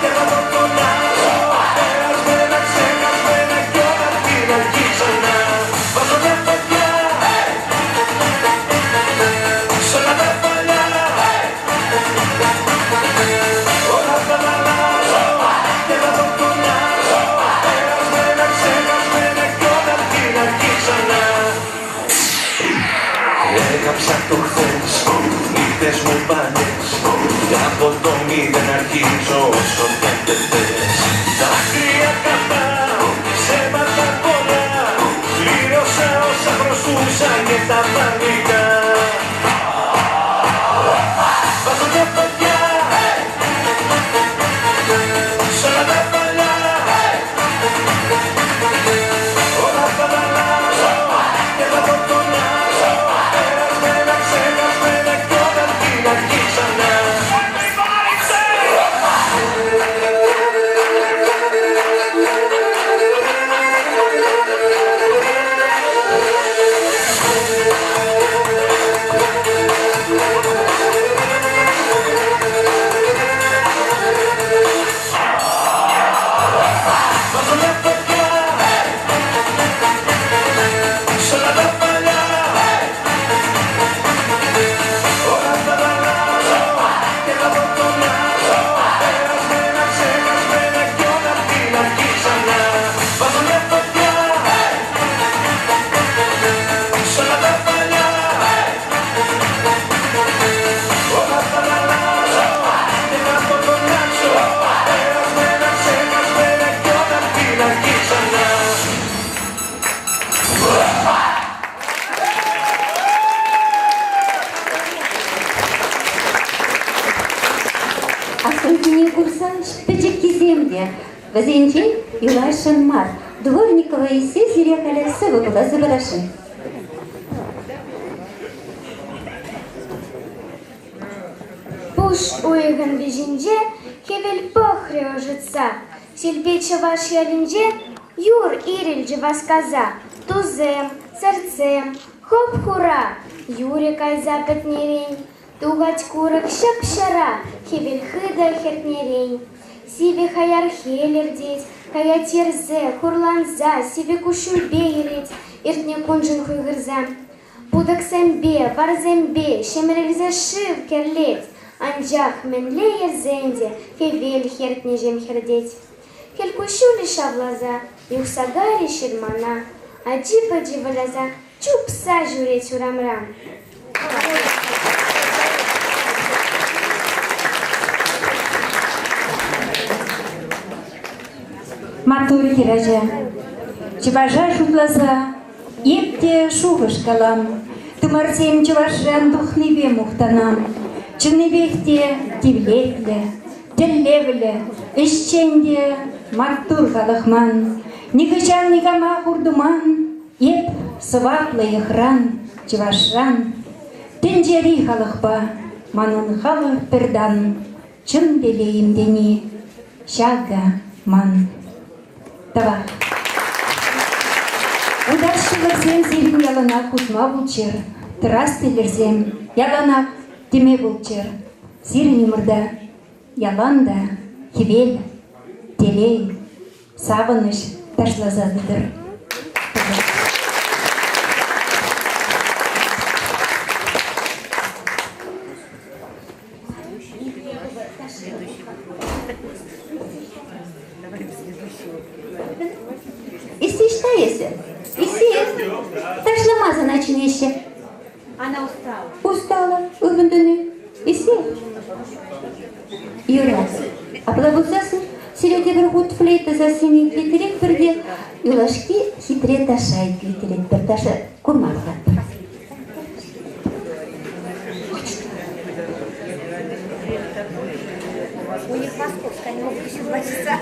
J: και θα το φωνάζω. Περασμένα, ξεχασμένα κι όλα απ' την αρχή ξανά. Βάζω μια φωτιά σ' όλα τα παλιά, όλα τα αλλάζω και θα το φωνάζω. Περασμένα, ξεχασμένα κι όλα απ' την αρχή ξανά. Έκαψα το χθες, νύχτες μου παλιές, κι από το μηδέν αρχίζω όσο κι αν δεν θες. Δάκρυα καυτά, ψέματα πολλά, πλήρωσα όσα χρωστούσα και τα αρνητά. Βάζω μια φωτιά σ' όλα τα παλιά, όλα τα αλλάζω και θα το φωνάζω. Περασμένα, ξεχασμένα κι όλα απ' την αρχή ξανά. Βάζω μια φωτιά σ' όλα τα παλιά, όλα τα αλλάζω και θα το φωνάζω. Περασμένα, ξεχασμένα κι όλα απ' την αρχή ξανά. Βάζω μια φωτιά σ' όλα τα παλιά, όλα τα αλλάζω και θα το φωνάξω. Περασμένα, ξεχασμένα κι όλα απ' την αρχή ξανά.
K: Аслисене курсан пӗчӗккисем те вӗсенчен юласшӑн мар. Дворникова илсе сире халӗ сывӑ пуласа парасшӑн.
L: Пуш уйӑхӗн вӗҫӗнче хӗвел пӑхрӗ ӑшӑтса. Силпи чӑваш ялӗнче юр ирӗлчӗ васкаса. Тусем, сӑртсем, хоп-хура, юрӗ кайса пӗтнӗрен. Тухать курӑк ҫӑп-ҫӑра, хӗвел хытӑ хӗртнӗрен. Сивӗ хаяр хӗл иртет, каять йӗрсе, хурланса, сивӗ куҫҫульпе йӗрет, иртнӗ куншӑн хуйхӑрса. Путӑксемпе, варсемпе ҫӗмӗрӗлсе шыв кӗрлет, анчах мӗнле йӗрсен те хӗвел хӗртнӗҫем хӗртет. Хӗл куҫҫулӗ шавласа юхса кайрӗ ҫырмана, ачи-пӑчи выляса чупса ҫӳрет урамра.
M: Маттур хӗрача. Чӑваша шутласа эп те шухӑш калам. Тымарсем чӑвашран тухнипе мухтанам. Чӑннипех те тивлетлӗ, тӗллевлӗ, ӗҫчен те маттур халӑх ман. Нихӑҫан никама хуртуман, эп сӑваплӑ йӑхран, чӑвашран. Тӗнчери халӑхпа манӑн халӑх пӗртан. Чӑн телейӗм тени ҫакӑ ман. Тавах. Утаҫҫӗ сирӗн яланах утма пулччӑр, тӑрас тилӗрсем яланах теме пулччӑр. Сирӗн умӑрта ялан та хӗвел, телей, савӑнӑҫ ташласа тӑтӑр.
K: Исси ӑҫта эсӗ? Исси, ташлама сана чӗнеҫҫӗ.
E: Она устала.
K: Устала, ывӑнтӑн-и? Исси? Юрать. Апла пулсассӑн сире тепӗр хут флейта сассине итлеттеретпӗр те юлашки хитре ташша итлеттеретпӗр. Таша курма пӑхатпӑр.
Q: У них московская, они могут еще 2 часа.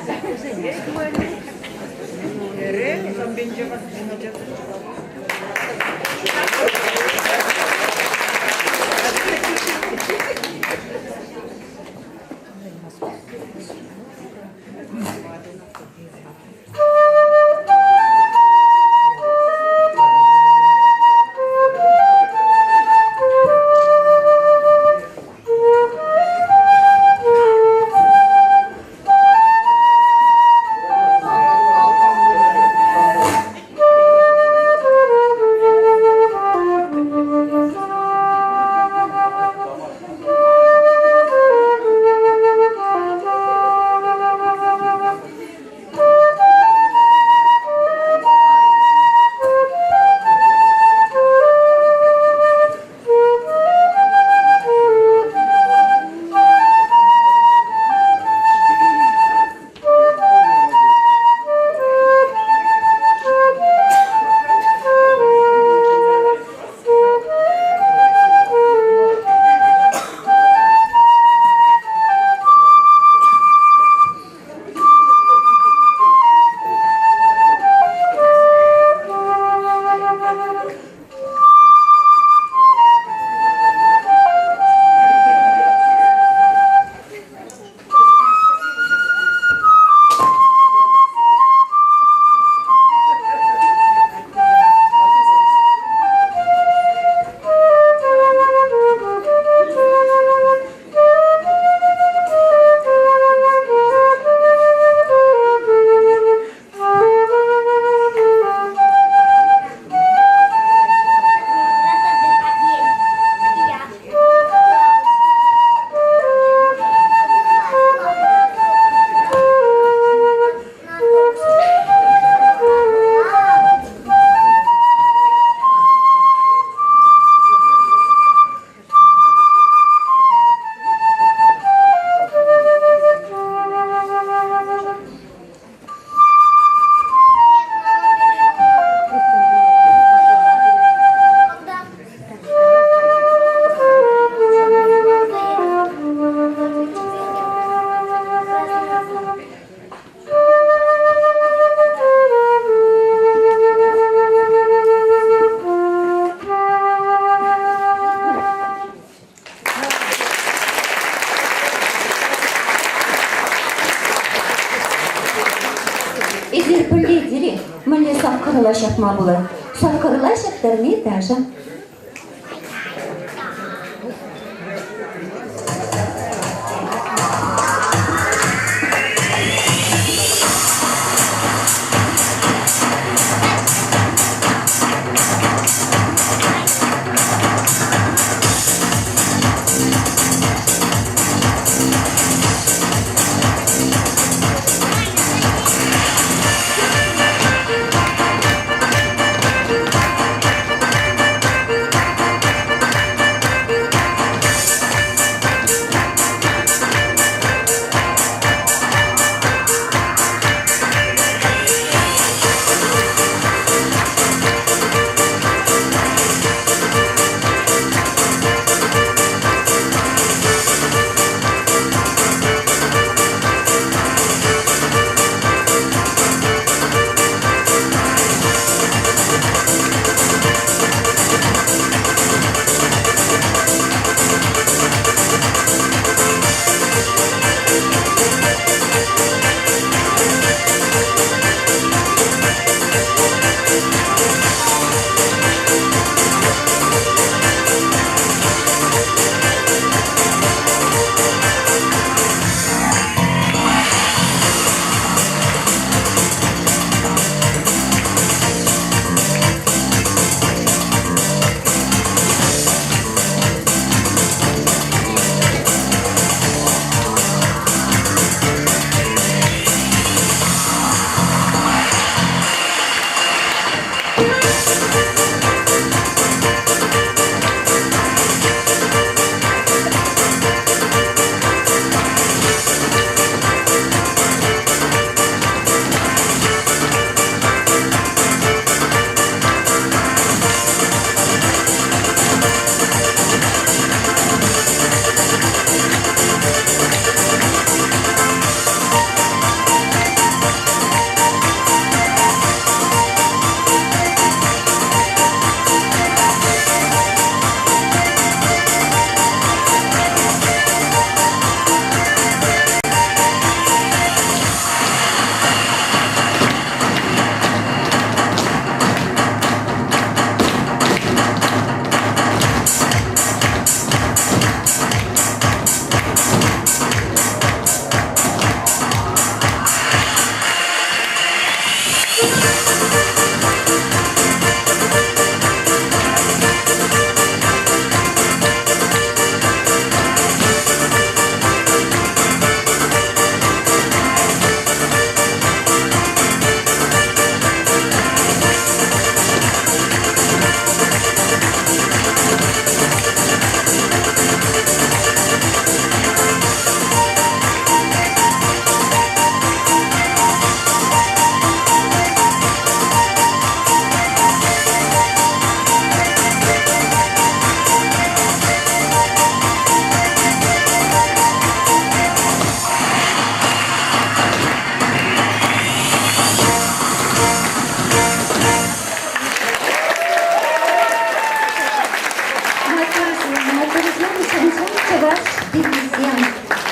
K: Эсир пӗлетӗр-и, мӗнле саккӑрла ҫапма пулать? Саккӑрла ҫаптарни ташӑ.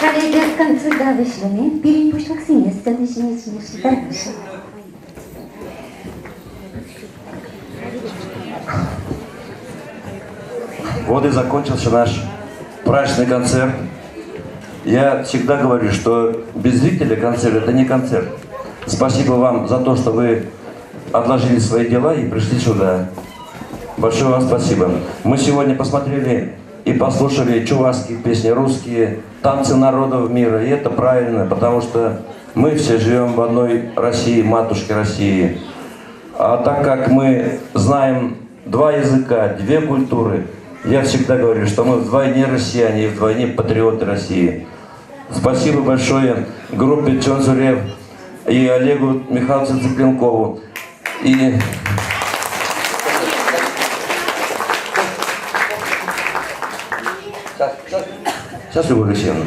K: Халӗ концерта вӗҫлеме пирӗн пуҫлӑхсене сцена ҫине чӗнесшӗн тӑрӑшнӑ.
A: Вот и закончился наш праздничный концерт. Я всегда говорю, что без зрителя концерт – это не концерт. Спасибо вам за то, что вы отложили свои дела и пришли сюда. Большое вам спасибо. Мы сегодня посмотрели и послушали чувашские песни, русские, танцы народов мира. И это правильно, потому что мы все живем в одной России, матушке России. А так как мы знаем два языка, две культуры, я всегда говорю, что мы вдвойне россияне и вдвойне патриоты России. Спасибо большое группе Чонзурев и Олегу Михайловичу Цыпленкову. И Сейчас, Любовь Алексеевна.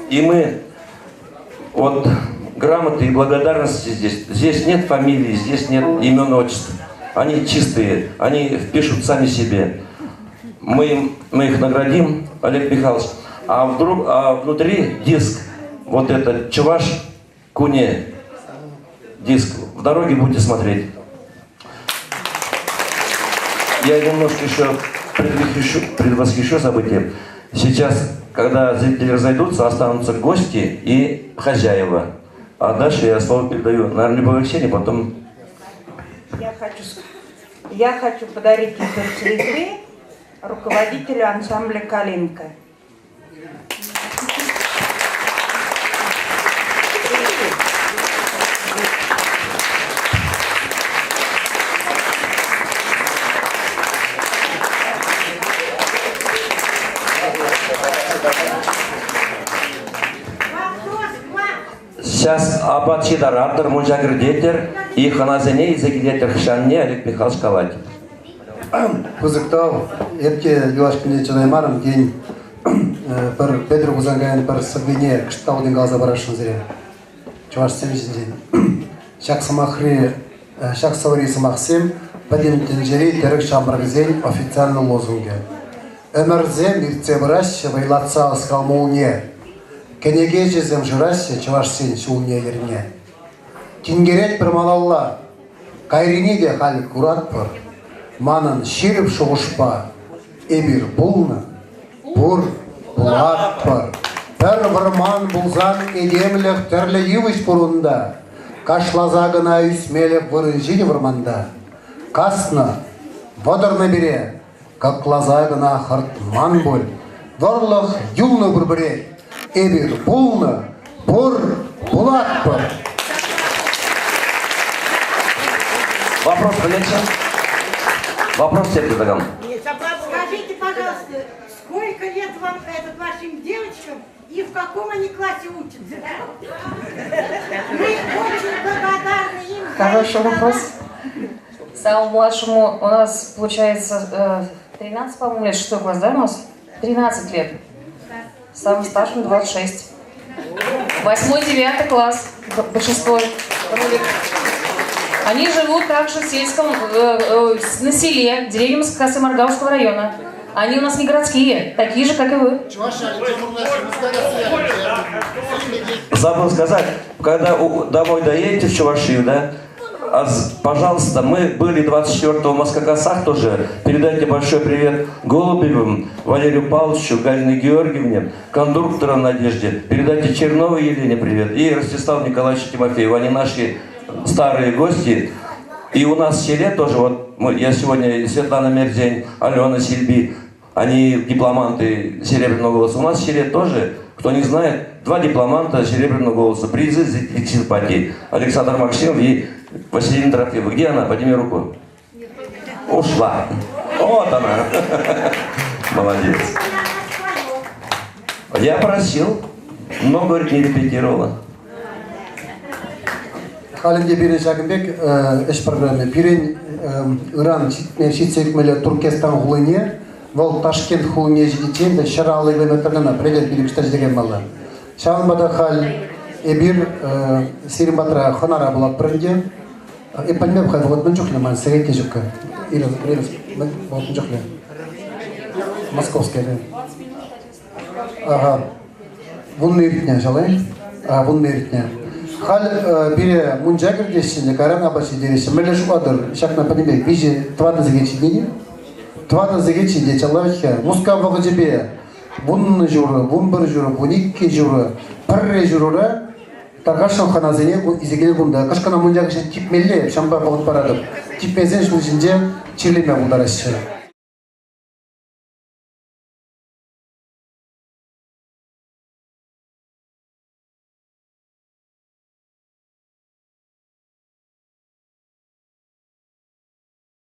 A: И мы вот грамоты и благодарности здесь. Здесь нет фамилии, здесь нет имен, отчеств. Они чистые, они впишут сами себе. Мы, им, мы их наградим, Олег Михайлович. А, вдруг, а внутри диск, вот этот Чуваш Куне диск. В дороге будете смотреть. Я немножко еще предвосхищу, предвосхищу события. Сейчас, когда зрители разойдутся, останутся гости и хозяева. А дальше я слово передаю, наверное, Любовь Алексеевне, потом...
R: Я хочу, я хочу подарить эти цветы руководителю ансамбля «Калинка».
A: Сейчас апат ҫитаратӑр, мунча кӗртетӗр, и хӑнасене илсе килетӗр хӑҫанне Олег Михайлович калать.
C: Пысӑк тав. Эп те юлашкине чӑтаймарӑм, тен, пӗр Петӗр Хусанкайӑн пӗр сӑввине кӑштах каласа парасшӑн сире. Чӑвашсем ҫинчен. Ҫак сӑмахри, ҫак сӑвӑри сӑмахсем пӗтӗм тӗнчери тӗрӗк ҫамрӑкӗсен официальнӑй лозунгӗ. Ӗмӗрсем иртсе пыраҫҫӗ вӑйлатса ӑс-хал мулне. Кӗнекеҫӗсем шыраҫҫӗ чӑвашсен ҫулне-йӗрне. Тинкеретпӗр малалла, кайрине те халь куратпӑр. Манӑн ҫирӗп шухӑшпа эпир пулнӑ, пур, пулатпӑр. Пӗр вӑрман пулсан этемлӗх тӗрлӗ йывӑҫ пур унта. Кашласа кӑна ӳсмелӗх вырӑн ҫитӗ вӑрманта. Каснӑ, вӑтӑрнӑ пире, Кӑкласа кӑна хӑртман пуль. Вӑрлӑх юлнӑ пурпӗрех. Эпир пулнӑ, пур, пулатпӑр.
A: Вопрос полегче. Вопрос всем предлагам.
B: Скажите, пожалуйста, сколько лет вам, этот, вашим девочкам и в каком они классе учатся? Мы очень благодарны им.
D: Хороший вопрос. Самому младшему у нас, получается, 13, по-моему, лет, шестой класс, да, у нас? 13 лет. Самому старшему 26. Восьмой, девятый класс, большинство ролик. Они живут также в сельском, э, э, на селе, деревне Москакасы района. Они у нас не городские, такие же, как и вы.
A: Забыл сказать, когда домой доедете в Чувашию, да, а, пожалуйста, мы были 24-го в Москакасах тоже. Передайте большой привет Голубевым, Валерию Павловичу, Галине Георгиевне, кондуктору Надежде. Передайте Черновой Елене привет и Ростиславу Николаевичу Тимофееву. Они наши старые гости. И у нас в селе тоже, вот я сегодня Светлана Мерзень, Алена Сильби, они дипломанты Серебряного голоса. У нас в селе тоже, кто не знает, два дипломанта Серебряного голоса, призы симпатии. Александр Максимов и Василина Трофимова. Где она? Подними руку. Ушла. Вот она. Молодец. Я просил, но, говорит, не репетировала.
C: Халь ӗнтӗ пирӗн ҫакӑн пек ӗҫ программи. Пирӗн ыран ҫитсе ӳкмелле Туркестан хулине, вӑл Ташкент хулине ҫитиччен те 150 километр кӑна, пӗлетӗр, пилӗкҫӗр ҫитекен паллӑ. Ҫавӑнпа та халь эпир сирӗн патра хӑнара пулатпӑр ӗнтӗ. Эп пӗлмеп-ха, вӑхӑт мӗн чухлӗ ман, сехет те ҫуккӑ. Ира, вӑхӑт мӗн чухлӗ? Московская, да. Ага. Вуннӑ иртнӗ, ҫалай? А, вуннӑ иртнӗ. Халь пире мунча кӗртеҫҫӗ те, кайран апат ҫитереҫҫӗ. Мӗнле шутлатӑр ҫакна пӗтӗмпех? Виҫӗ, тӑватӑ сехет ҫитет-и? Тӑватӑ сехет ҫитет, ҫалла вӗт-ха. Мускав вӑхӑчӗпе вуннӑ ҫурӑ, вунпӗр ҫурӑ, вуниккӗ ҫурӑ, пӗрре ҫурӑра тархасшӑн хӑнасене илсе киле кунта. Кӑшкӑна мунча кӗҫех типмелле, ҫавӑнпа вӑхӑт паратӑп. Типмесен ҫул ҫинче чирлеме пултараҫҫӗ.